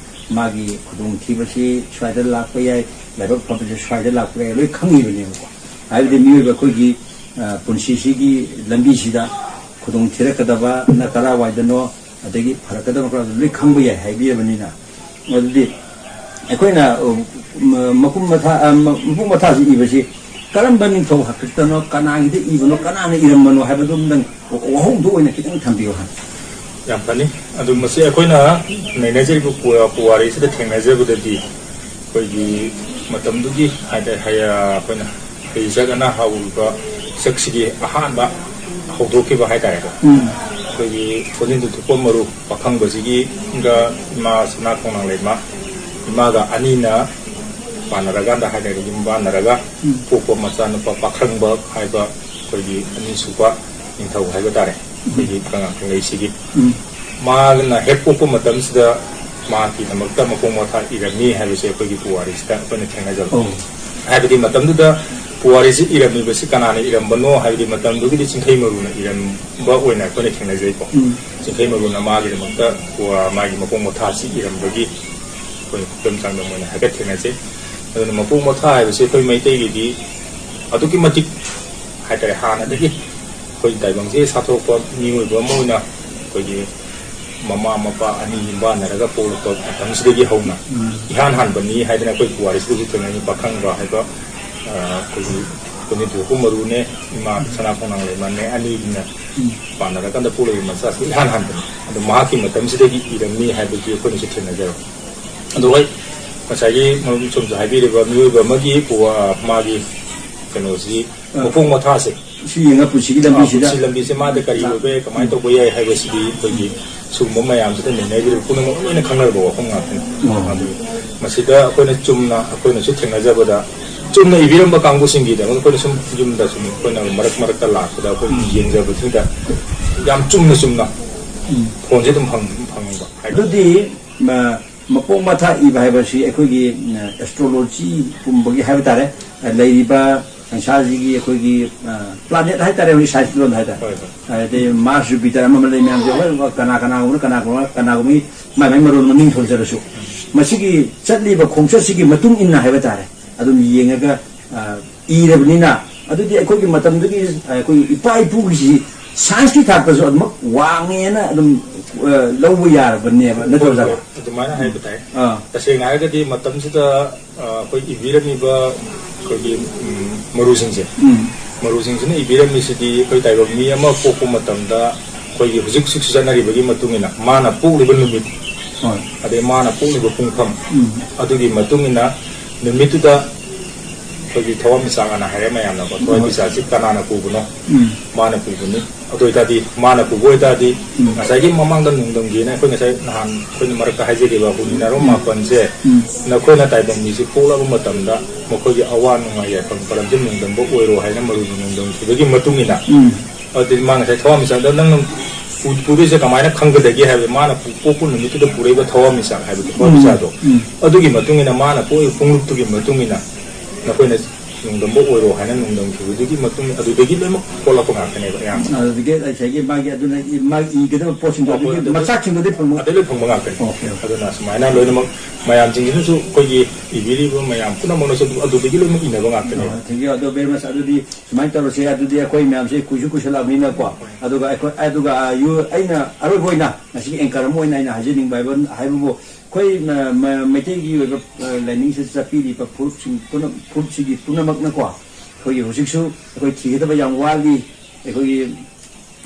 ꯃꯥꯒꯤ ꯈꯨꯗꯣꯡꯊꯤꯕꯁꯤ ꯁ꯭ꯋꯥꯏꯗ ꯂꯥꯛꯄ ꯌꯥꯏ, ꯂꯥꯏꯕꯛ ꯐꯕꯁꯤ ꯁ꯭ꯋꯥꯏꯗ ꯂꯥꯛꯄ ꯌꯥꯏ, ꯂꯣꯏ ꯈꯪꯉꯤꯕꯅꯦꯕꯀꯣ꯫ ꯍꯥꯏꯕꯗꯤ ꯃꯤꯑꯣꯏꯕ ꯑꯩꯈꯣꯏꯒꯤ, ꯑ, ꯄꯨꯟꯁꯤꯁꯤꯒꯤ ꯂꯝꯕꯤꯁꯤꯗ ꯈꯨꯗꯣꯡ ꯊꯤꯔꯛꯀꯗꯕꯅ ꯀꯔꯥꯏꯋꯥꯏꯗꯅꯣ, ꯑꯗꯒꯤ ꯐꯔꯛꯀꯗꯕ ꯀꯔꯥꯏꯗꯅꯣ ꯂꯣꯏ ꯈꯪꯕ ꯌꯥꯏ ꯍꯥꯏꯕꯤꯔꯕꯅꯤꯅ, ꯑꯗꯨꯗꯤ ꯑꯩꯈꯣꯏꯅ, ꯑ, ꯃ-, ꯃꯄꯨꯡ ꯃꯊꯥ, ꯑ, ꯃ-, ꯃꯄꯨꯡ ꯃꯊꯥꯁꯤ ꯏꯕꯁꯤ ꯀꯔꯝꯕ ꯅꯤꯡꯊꯧ ꯍꯥꯛꯇꯛꯇꯅꯣ, ꯀꯅꯥꯒꯤꯗ ꯏꯕꯅꯣ, ꯀꯅꯥꯅ ꯏꯔꯝꯕꯅꯣ ꯍꯥꯏꯕꯗꯨ ꯑꯝꯇꯪ ꯋꯥꯍꯧꯗꯣꯛ ꯑꯣꯏꯅ ꯈꯤꯇꯪ ꯊꯝꯕꯤꯌꯨ ꯍꯥꯏ꯫ ꯌꯥꯝ ꯐꯅꯤ꯫ ꯑꯗꯨ ꯃꯁꯤ ꯑꯩꯈꯣꯏꯅ ꯅꯩꯅꯖꯔꯤꯕ ꯄꯨꯋꯥ-, ꯄꯨꯋꯥꯔꯤꯁꯤꯗ ꯊꯦꯡꯅꯖꯕꯗꯗꯤ ꯑꯩꯈꯣꯏꯒꯤ ꯃꯇꯝꯗꯨꯒꯤ ꯍꯥꯏꯇꯥꯔꯦ, ꯍꯩ-, ꯑꯩꯈꯣꯏꯅ ꯍꯩꯖꯛ ꯑꯅꯥ ꯍꯥꯎꯔꯤꯕ ꯁꯛꯁꯤꯒꯤ ꯑꯍꯥꯟꯕ ꯍꯧꯗꯣꯛꯈꯤꯕ ꯍꯥꯏꯇꯥꯔꯦꯀꯣ꯫ ꯎꯝ꯫ ꯑꯩꯈꯣꯏꯒꯤ ꯈꯣꯟꯖꯦꯜꯗꯨ ꯊꯣꯛꯄ ꯃꯔꯨ ꯄꯥꯈꯪꯕꯁꯤꯒꯤꯒ ꯏꯃꯥ ꯁꯅꯥ ꯈꯣꯡꯅꯥꯡ ꯂꯩꯃ, ꯏꯃꯥꯒ ꯑꯅꯤꯅ ꯄꯥꯟꯅꯔꯀꯥꯟꯗ ꯍꯥꯏꯇꯥꯔꯦ, ꯌꯨꯝ ꯄꯥꯟꯅꯔꯒ ꯎꯝ꯫ ꯄꯣꯛꯄ ꯃꯆꯥꯅꯨꯄꯥ ꯄꯥꯈꯪꯕ ꯍꯥꯏꯕ ꯑꯩꯈꯣꯏꯒꯤ ꯑꯅꯤꯁꯨꯕ ꯅꯤꯡꯊꯧ ꯍꯥꯏꯕ ꯇꯥꯔꯦ, ꯑꯩꯈꯣꯏꯒꯤ ꯎꯝ꯫ ꯀꯪꯂꯩꯁꯤꯒꯤ꯫ ꯎꯝ꯫ ꯃꯥꯅ ꯍꯦꯛ ꯄꯣꯛꯄ ꯃꯇꯝꯁꯤꯗ ꯃꯍꯥꯛꯀꯤꯗꯃꯛꯇ ꯃꯄꯣꯛ ꯃꯊꯥ ꯏꯔꯝꯃꯤ ꯍꯥꯏꯕꯁꯦ ꯑꯩꯈꯣꯏꯒꯤ ꯄꯨꯋꯥꯔꯤꯁꯤꯗ ꯑꯩꯈꯣꯏꯅ ꯊꯦꯡꯅꯖꯕ꯫ ꯑꯣ꯫ ꯍꯥꯏꯕꯗꯤ ꯃꯇꯝꯗꯨꯗ ꯄꯨꯋꯥꯔꯤꯁꯤ ꯏꯔꯝꯃꯤꯕꯁꯤ ꯀꯅꯥꯅ ꯏꯔꯝꯕꯅꯣ ꯍꯥꯏꯕꯗꯤ ꯃꯇꯝꯗꯨꯒꯤꯗꯤ ꯆꯤꯡꯈꯩ ꯃꯔꯨꯅ ꯏꯔꯝꯕ ꯑꯣꯏꯅ ꯑꯩꯈꯣꯏꯅ ꯊꯦꯡꯅꯖꯩꯀꯣ꯫ ꯎꯝ꯫ ꯆꯤꯡꯈꯩ ꯃꯔꯨꯅ ꯃꯥꯒꯤꯗꯃꯛꯇ ꯄꯨꯋꯥ-, ꯃꯥꯒꯤ ꯃꯄꯣꯛ ꯃꯊꯥꯁꯤ ꯏꯔꯝꯕꯒꯤ ꯑꯩꯈꯣꯏ ꯈꯨꯗꯝ ꯆꯥꯡꯗꯝ ꯑꯣꯏꯅ ꯍꯥꯏꯐꯦꯠ ꯊꯦꯡꯅꯖꯩ꯫ ꯑꯗꯨꯅ ꯃꯄꯣꯛ ꯃꯊꯥ ꯍꯥꯏꯕꯁꯤ ꯑꯩꯈꯣꯏ ꯃꯩꯇꯩꯒꯤꯗꯤ ꯑꯗꯨꯛꯀꯤ ꯃꯇꯤꯛ ꯍꯥꯏꯇꯥꯔꯦ, ꯍꯥꯟꯅꯗꯒꯤ ꯑꯩꯈꯣꯏ ꯇꯥꯏꯕꯪꯁꯤꯗ ꯁꯥꯊꯣꯔꯛꯄ ꯃꯤꯑꯣꯏꯕ ꯑꯃ ꯑꯣꯏꯅ ꯑꯩꯈꯣꯏꯒꯤ ꯃꯃꯥ ꯃꯄꯥ ꯑꯅꯤ ꯌꯨꯝꯕꯥꯟꯅꯔꯒ ꯄꯣꯛꯂꯛꯄ ꯃꯇꯝꯁꯤꯗꯒꯤ ꯍꯧꯅ ꯎꯝ꯫ ꯏꯍꯥꯟ ꯍꯥꯟꯕꯅꯤ ꯍꯥꯏꯗꯅ ꯑꯩꯈꯣꯏ ꯄꯨꯋꯥꯔꯤꯁꯤꯗꯁꯨ ꯊꯦꯡꯅꯩ꯫ ꯄꯥꯈꯪꯕ ꯍꯥꯏꯕ, ꯑ, ꯑꯩꯈꯣꯏꯒꯤ ꯈꯨꯟꯅꯤꯊꯨ ꯃꯔꯨꯅꯦ, ꯏꯃꯥ ꯁꯅꯥ ꯈꯣꯡꯅꯥꯡ ꯂꯩꯃꯅꯦ, ꯑꯅꯤꯅ ꯎꯝ꯫ ꯄꯥꯟꯅꯔꯀꯥꯟꯗ ꯄꯣꯛꯂꯛꯏꯕ ꯃꯆꯥꯁꯤ ꯏꯍꯥꯟ ꯍꯥꯟꯕꯅꯤ꯫ ꯑꯗꯣ ꯃꯍꯥꯛꯀꯤ ꯃꯇꯝꯁꯤꯗꯒꯤ ꯏꯔꯝꯃꯤ ꯍꯥꯏꯕꯗꯤ ꯑꯩꯈꯣꯏꯅꯁꯨ ꯊꯦꯡꯅꯖꯔꯦ꯫ ꯑꯗꯣ ꯍꯣꯏ, ꯉꯁꯥꯏꯒꯤ ꯃꯔꯨꯞ ꯁꯣꯝꯁꯨ ꯍꯥꯏꯕꯤꯔꯤꯕ ꯃꯤꯑꯣꯏꯕ ꯑꯃꯒꯤ ꯄꯨꯋꯥ-, ꯃꯥꯒꯤ ꯀꯩꯅꯣꯁꯤ, ꯑ, ꯃꯄꯣꯛ ꯃꯊꯥꯁꯦ, ꯁꯤ ꯌꯦꯡꯉ ꯄꯨꯟꯁꯤꯒꯤ ꯑ, ꯂꯝꯕꯤꯁꯤꯗ ꯄꯨꯟꯁꯤ ꯂꯝꯕꯤꯁꯦ ꯃꯥꯗ ꯀꯔꯤ ꯑ, ꯑꯣꯏꯕ ꯌꯥꯏ, ꯀꯃꯥꯏꯅ ꯇꯧꯕ ꯌꯥꯏ ꯍꯥꯏꯕꯁꯤꯗꯤ ꯑꯩꯈꯣꯏꯒꯤ ꯁꯤꯒꯨꯝꯕ ꯃꯌꯥꯝꯁꯤꯗ ꯅꯩꯅꯔꯤꯕ ꯄꯨꯝꯅꯃꯛ ꯂꯣꯏꯅ ꯈꯪꯅꯔꯕ ꯋꯥꯐꯝ ꯉꯥꯛꯇꯅꯤ꯫ ꯎꯝ꯫ ꯑꯗꯨ ꯃꯁꯤꯗ ꯑꯩꯈꯣꯏꯅ ꯆꯨꯝꯅ ꯑꯩꯈꯣꯏꯅꯁꯨ ꯊꯦꯡꯅꯖꯕꯗ ꯆꯨꯝꯅ ꯏꯕꯤꯔꯝꯕ ꯀꯥꯡꯕꯨꯁꯤꯡꯒꯤꯗꯃꯛ ꯑꯩꯈꯣꯏꯅ ꯁꯨꯝ ꯌꯨꯝꯗ ꯁꯨꯝ ꯑꯩꯈꯣꯏꯅ ꯃꯔꯛ ꯃꯔꯛꯇ ꯂꯥꯛꯄꯗ ꯑꯩꯈꯣꯏ ꯌꯦꯡꯖꯕꯁꯤꯡꯗ ꯌꯥꯝ ꯆꯨꯝꯅ ꯆꯨꯝꯅ ꯐꯣꯟꯁꯦ ꯑꯗꯨꯝ ꯐꯪ-, ꯐꯪꯕ ꯍꯥꯏ꯫ ꯑꯗꯨꯗꯤ, ꯃ-, ꯃꯄꯣꯛ ꯃꯊꯥ ꯏꯕ ꯍꯥꯏꯕꯁꯤ ꯑꯩꯈꯣꯏꯒꯤ, ꯑ, ꯑꯦꯁꯇ꯭ꯔꯣꯂꯣꯖꯤꯒꯨꯝꯕꯒꯤ ꯍꯥꯏꯕ ꯇꯥꯔꯦ, ꯑ, ꯂꯩꯔꯤꯕ ꯁꯪꯁꯥꯔꯁꯤꯒꯤ ꯑꯩꯈꯣꯏꯒꯤ, ꯑ, ꯄ꯭ꯂꯥꯅꯦꯠ ꯍꯥꯏ ꯇꯥꯔꯦ, ꯍꯧꯖꯤꯛ ꯁꯥꯏꯟꯁ ꯂꯣꯟꯗ ꯍꯥꯏ ꯇꯥꯔꯦ꯫ ꯍꯣꯏ, ꯍꯣꯏ꯫ ꯑꯗꯩ ꯃꯥꯔꯁ, ꯖꯨꯄꯤꯇꯔ ꯑꯃ ꯑꯃ ꯂꯩ ꯃꯌꯥꯝꯁꯦ, ꯍꯣꯏ, ꯀꯅꯥ ꯀꯅꯥꯒꯨꯝꯕꯅ ꯀꯅꯥꯒꯨꯝꯕ, ꯀꯅꯥꯒꯨꯝꯕꯒꯤ ꯃꯥꯏ ꯃꯥꯏ ꯃꯔꯣꯟ ꯃꯃꯤꯡ ꯊꯣꯟꯖꯔꯁꯨ, ꯃꯁꯤꯒꯤ ꯆꯠꯂꯤꯕ ꯈꯣꯡꯆꯠꯁꯤꯒꯤ ꯃꯇꯨꯡ ꯏꯟꯅ ꯍꯥꯏꯕ ꯇꯥꯔꯦ, ꯑꯗꯨꯝ ꯌꯦꯡꯉꯒ, ꯑ, ꯏꯔꯕꯅꯤꯅ, ꯑꯗꯨꯗꯤ ꯑꯩꯈꯣꯏꯒꯤ ꯃꯇꯝꯗꯨꯒꯤ, ꯑ, ꯑꯩꯈꯣꯏꯒꯤ ꯏꯄꯥ ꯏꯄꯨꯒꯤꯁꯤ ꯁꯥꯏꯟꯁꯀꯤ ꯊꯥꯛꯇꯁꯨ ꯑꯗꯨꯃꯛ ꯋꯥꯡꯉꯦꯅ ꯑꯗꯨꯝ, ꯑ, ꯂꯧꯕ ꯌꯥꯔꯕꯅꯦꯕ, ꯅꯠꯇ꯭ꯔꯣ, ꯑꯣꯖꯥ? ꯑꯗꯨꯃꯥꯏꯅ ꯍꯥꯏꯕ ꯇꯥꯏ꯫ ꯑꯥ꯫ ꯇꯁꯦꯡꯅ ꯍꯥꯏꯔꯒꯗꯤ ꯃꯇꯝꯁꯤꯗ, ꯑ, ꯑꯩꯈꯣꯏ ꯏꯕꯤꯔꯝꯃꯤꯕ ꯑꯩꯈꯣꯏꯒꯤ, ꯎꯝ, ꯃꯔꯨꯁꯤꯡꯁꯦ, ꯎꯝ꯫ ꯃꯔꯨꯁꯤꯡꯁꯤꯅ ꯏꯕꯤꯔꯝꯃꯤꯁꯤꯗꯤ ꯑꯩꯈꯣꯏ ꯇꯥꯏꯕꯪ ꯃꯤ ꯑꯃ ꯄꯣꯛꯄ ꯃꯇꯝꯗ ꯑꯩꯈꯣꯏꯒꯤ ꯍꯧꯖꯤꯛ ꯍꯧꯖꯤꯛꯁꯨ ꯆꯠꯅꯔꯤꯕꯒꯤ ꯃꯇꯨꯡ ꯏꯟꯅ ꯃꯥꯅ ꯄꯣꯛꯂꯤꯕ ꯅꯨꯃꯤꯠ, ꯍꯣꯏ꯫ ꯑꯗꯩ ꯃꯥꯅ ꯄꯣꯛꯂꯤꯕ ꯄꯨꯡꯐꯝ, ꯎꯝ꯫ ꯑꯗꯨꯒꯤ ꯃꯇꯨꯡ ꯏꯟꯅ ꯅꯨꯃꯤꯠꯇꯨꯗ ꯑꯩꯈꯣꯏꯒꯤ ꯊꯋꯥꯟꯃꯤꯆꯥꯛ ꯑꯅ ꯍꯥꯏꯔꯦ ꯃꯌꯥꯝꯅꯀꯣ, ꯍꯣꯏ꯫ ꯊꯋꯥꯟꯃꯤꯆꯥꯛꯁꯤ ꯀꯅꯥꯅ ꯄꯨꯕꯅꯣ? ꯎꯝ꯫ ꯃꯥꯅ ꯄꯨꯕꯅꯤ꯫ ꯑꯗꯨ ꯑꯣꯏꯇꯥꯔꯗꯤ ꯃꯥꯅ ꯄꯨꯕ ꯑꯣꯏꯇꯥꯔꯗꯤ, ꯎꯝ꯫ ꯉꯁꯥꯏꯒꯤ ꯃꯃꯥꯡꯗ ꯅꯣꯡꯗꯝꯒꯤꯅ ꯑꯩꯈꯣꯏ ꯉꯁꯥꯏ ꯅꯍꯥꯟ ꯑꯩꯈꯣꯏꯅ ꯃꯔꯛꯇ ꯍꯥꯏꯖꯈꯤꯕ ꯍꯨꯝꯅꯔꯣꯝ ꯎꯝ꯫ ꯃꯥꯄꯟꯁꯦ, ꯎꯝ꯫ ꯅꯈꯣꯏꯅ ꯇꯥꯏꯕꯪ ꯃꯤꯁꯤ ꯄꯣꯛꯂꯕ ꯃꯇꯝꯗ ꯃꯈꯣꯏꯒꯤ ꯑꯋꯥ ꯅꯨꯡꯉꯥꯏ ꯌꯥꯏꯐꯝ ꯀꯔꯝꯁꯨ ꯅꯣꯡꯗꯝꯕ ꯑꯣꯏꯔꯣ ꯍꯥꯏꯅ ꯃꯔꯨꯅ ꯅꯣꯡꯗꯝꯈꯤꯕꯒꯤ ꯃꯇꯨꯡ ꯏꯟꯅ, ꯎꯝ꯫ ꯑꯗꯨꯗꯤ ꯃꯥ ꯉꯁꯥꯏ ꯊꯋꯥꯟꯃꯤꯆꯥꯛꯗ ꯅꯪꯅ ꯄꯨ-, ꯄꯨꯗꯣꯏꯁꯦ ꯀꯃꯥꯏꯅ ꯈꯪꯒꯗꯒꯦ ꯍꯥꯏꯕꯗꯤ ꯃꯥꯅ ꯄꯨ-, ꯄꯣꯛꯄ ꯅꯨꯃꯤꯠꯇꯨꯗ ꯄꯨꯔꯛꯏꯕ ꯊꯋꯥꯟꯃꯤꯆꯥꯛ ꯍꯥꯏꯕꯗꯣ, ꯎꯝ꯫ ꯊꯋꯥꯟꯃꯤꯆꯥꯛꯗꯣ꯫ ꯎꯝ꯫ ꯑꯗꯨꯒꯤ ꯃꯇꯨꯡ ꯏꯟꯅ ꯃꯥꯅ ꯄꯣꯛꯏꯕ ꯄꯨꯡꯂꯨꯞꯇꯨꯒꯤ ꯃꯇꯨꯡ ꯏꯟꯅ ꯅꯈꯣꯏꯅ ꯅꯣꯡꯗꯝꯕ ꯑꯣꯏꯔꯣ ꯍꯥꯏꯅ ꯅꯣꯡꯗꯝꯈꯤꯕꯗꯨꯒꯤ ꯃꯇꯨꯡ ꯑꯗꯨꯗꯒꯤ ꯂꯣꯏꯅꯃꯛ ꯊꯣꯛꯂꯛꯄ ꯉꯥꯛꯇꯅꯦꯕ ꯑꯌꯥꯝꯕ꯫ ꯑꯗꯨꯗꯒꯤ ꯉꯁꯥꯏꯒꯤ ꯃꯥꯒꯤ ꯑꯗꯨꯅ ꯃꯥꯒꯤ ꯏꯒꯗꯕ ꯄꯣꯠꯁꯤꯡꯗꯣ ꯑꯣ, ꯑꯗꯨꯒꯤ ꯑꯗꯨ-, ꯃꯆꯥꯛꯁꯤꯡꯗꯨꯗꯤ ꯐꯪꯕ ꯑꯗꯨ ꯂꯣꯏ ꯐꯪꯕ ꯉꯥꯛꯇꯅꯤ꯫ Okay, okay. ꯑꯗꯨꯅ ꯁꯨꯃꯥꯏꯅ ꯂꯣꯏꯅꯃꯛ ꯃꯌꯥꯝꯁꯤꯡꯁꯤꯅꯁꯨ ꯑꯩꯈꯣꯏꯒꯤ ꯏꯕꯤꯔꯤꯕ ꯃꯌꯥꯝ ꯄꯨꯝꯅꯃꯛꯅꯁꯨ ꯑꯗꯨ-, ꯑꯗꯨꯗꯒꯤ ꯂꯣꯏꯅꯃꯛ ꯏꯅꯕ ꯉꯥꯛꯇꯅꯦꯕ꯫ ꯑꯣ, thank you꯫ ꯑꯗꯣ very much꯫ ꯑꯗꯨꯗꯤ ꯁꯨꯃꯥꯏꯅ ꯇꯧꯔꯁꯦ꯫ ꯑꯗꯨꯗꯤ ꯑꯩꯈꯣꯏ ꯃꯌꯥꯝꯁꯦ ꯀꯨꯏꯁꯨ ꯀꯨꯏꯁꯜꯂꯛꯑꯕꯅꯤꯅꯀꯣ꯫ ꯑꯗꯨꯒ ꯑꯩꯈꯣꯏ, ꯑꯗꯨꯒ, ꯑ, you-, ꯑꯩꯅ ꯑꯔꯣꯏꯕ ꯑꯣꯏꯅ ꯉꯁꯤꯒꯤ anchor ꯑꯃ ꯑꯣꯏꯅ ꯑꯩꯅ ꯍꯥꯏꯖꯅꯤꯡꯕ ꯍꯥꯏꯕ, ꯍꯥꯏꯕꯕꯨ ꯑꯩꯈꯣꯏ ꯃ-, ꯃ-, ꯃꯩꯇꯩꯒꯤ ꯑꯣꯏꯕ, ꯑ, ꯂꯥꯏꯅꯤꯡꯁꯤꯗ ꯆꯠꯄꯤꯔꯤꯕ ꯐꯨꯔꯨꯞꯁꯤꯡ ꯄꯨꯝꯅ-, ꯐꯨꯔꯨꯞꯁꯤꯒꯤ ꯄꯨꯝꯅꯃꯛꯅꯀꯣ, ꯑꯩꯈꯣꯏꯒꯤ ꯍꯧꯖꯤꯛꯁꯨ ꯑꯩꯈꯣꯏ ꯊꯤꯒꯗꯕ ꯌꯥꯝ ꯋꯥꯠꯂꯤ꯫ ꯑꯩꯈꯣꯏꯒꯤ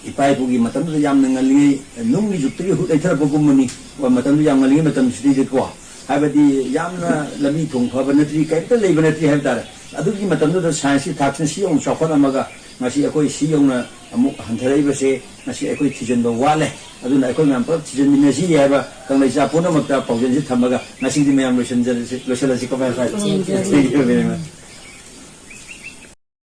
ꯏꯄꯥ ꯏꯄꯨꯒꯤ ꯃꯇꯝꯗꯨꯗ ꯌꯥꯝꯅ ꯉꯜꯂꯤꯉꯩ, ꯅꯨꯡꯒꯤ ꯖꯨꯛꯇꯒꯤ ꯍꯨꯠ ꯂꯩꯊꯔꯛꯄꯒꯨꯝꯕꯅꯤ꯫ ꯃꯇꯝꯗꯨ ꯌꯥꯝ ꯉꯜꯂꯤꯉꯩ ꯃꯇꯝꯁꯤꯗꯩꯗꯀꯣ, ꯍꯥꯏꯕꯗꯤ ꯌꯥꯝꯅ ꯂꯝꯕꯤ ꯊꯣꯡ ꯐꯕ ꯅꯠꯇ꯭ꯔꯤ, ꯀꯔꯤꯝꯇ ꯂꯩꯕ ꯅꯠꯇ꯭ꯔꯤ ꯍꯥꯏꯕ ꯇꯥꯔꯦ꯫ ꯑꯗꯨꯒꯤ ꯃꯇꯝꯗꯨꯗ ꯁꯥꯏꯟꯁꯀꯤ ꯊꯥꯛꯁꯤꯅ ꯁꯤ ꯌꯧꯅ ꯆꯥꯎꯈꯠꯂꯝꯃꯒ ꯉꯁꯤ ꯑꯩꯈꯣꯏ ꯁꯤ ꯌꯧꯅ ꯑꯃꯨꯛ ꯍꯟꯊꯔꯛꯏꯕꯁꯦ ꯉꯁꯤ ꯑꯩꯈꯣꯏ ꯊꯤꯖꯤꯟꯕ ꯋꯥꯠꯂꯦ꯫ ꯑꯗꯨꯅ ꯑꯩꯈꯣꯏ ꯃꯌꯥꯝ ꯄꯨꯂꯞ ꯊꯤꯖꯤꯟꯃꯤꯟꯅꯁꯤ ꯍꯥꯏꯕ ꯀꯪꯂꯩꯆꯥ ꯄꯨꯝꯅꯃꯛꯇ ꯄꯥꯎꯖꯦꯜꯁꯤ ꯊꯝꯃꯒ ꯉꯁꯤꯒꯤꯗꯤ ꯃꯌꯥꯝ ꯂꯣꯏꯁꯤꯟꯖꯔꯁꯤ, ꯂꯣꯏꯁꯤꯜꯂꯁꯤ꯫ Thank you very much꯫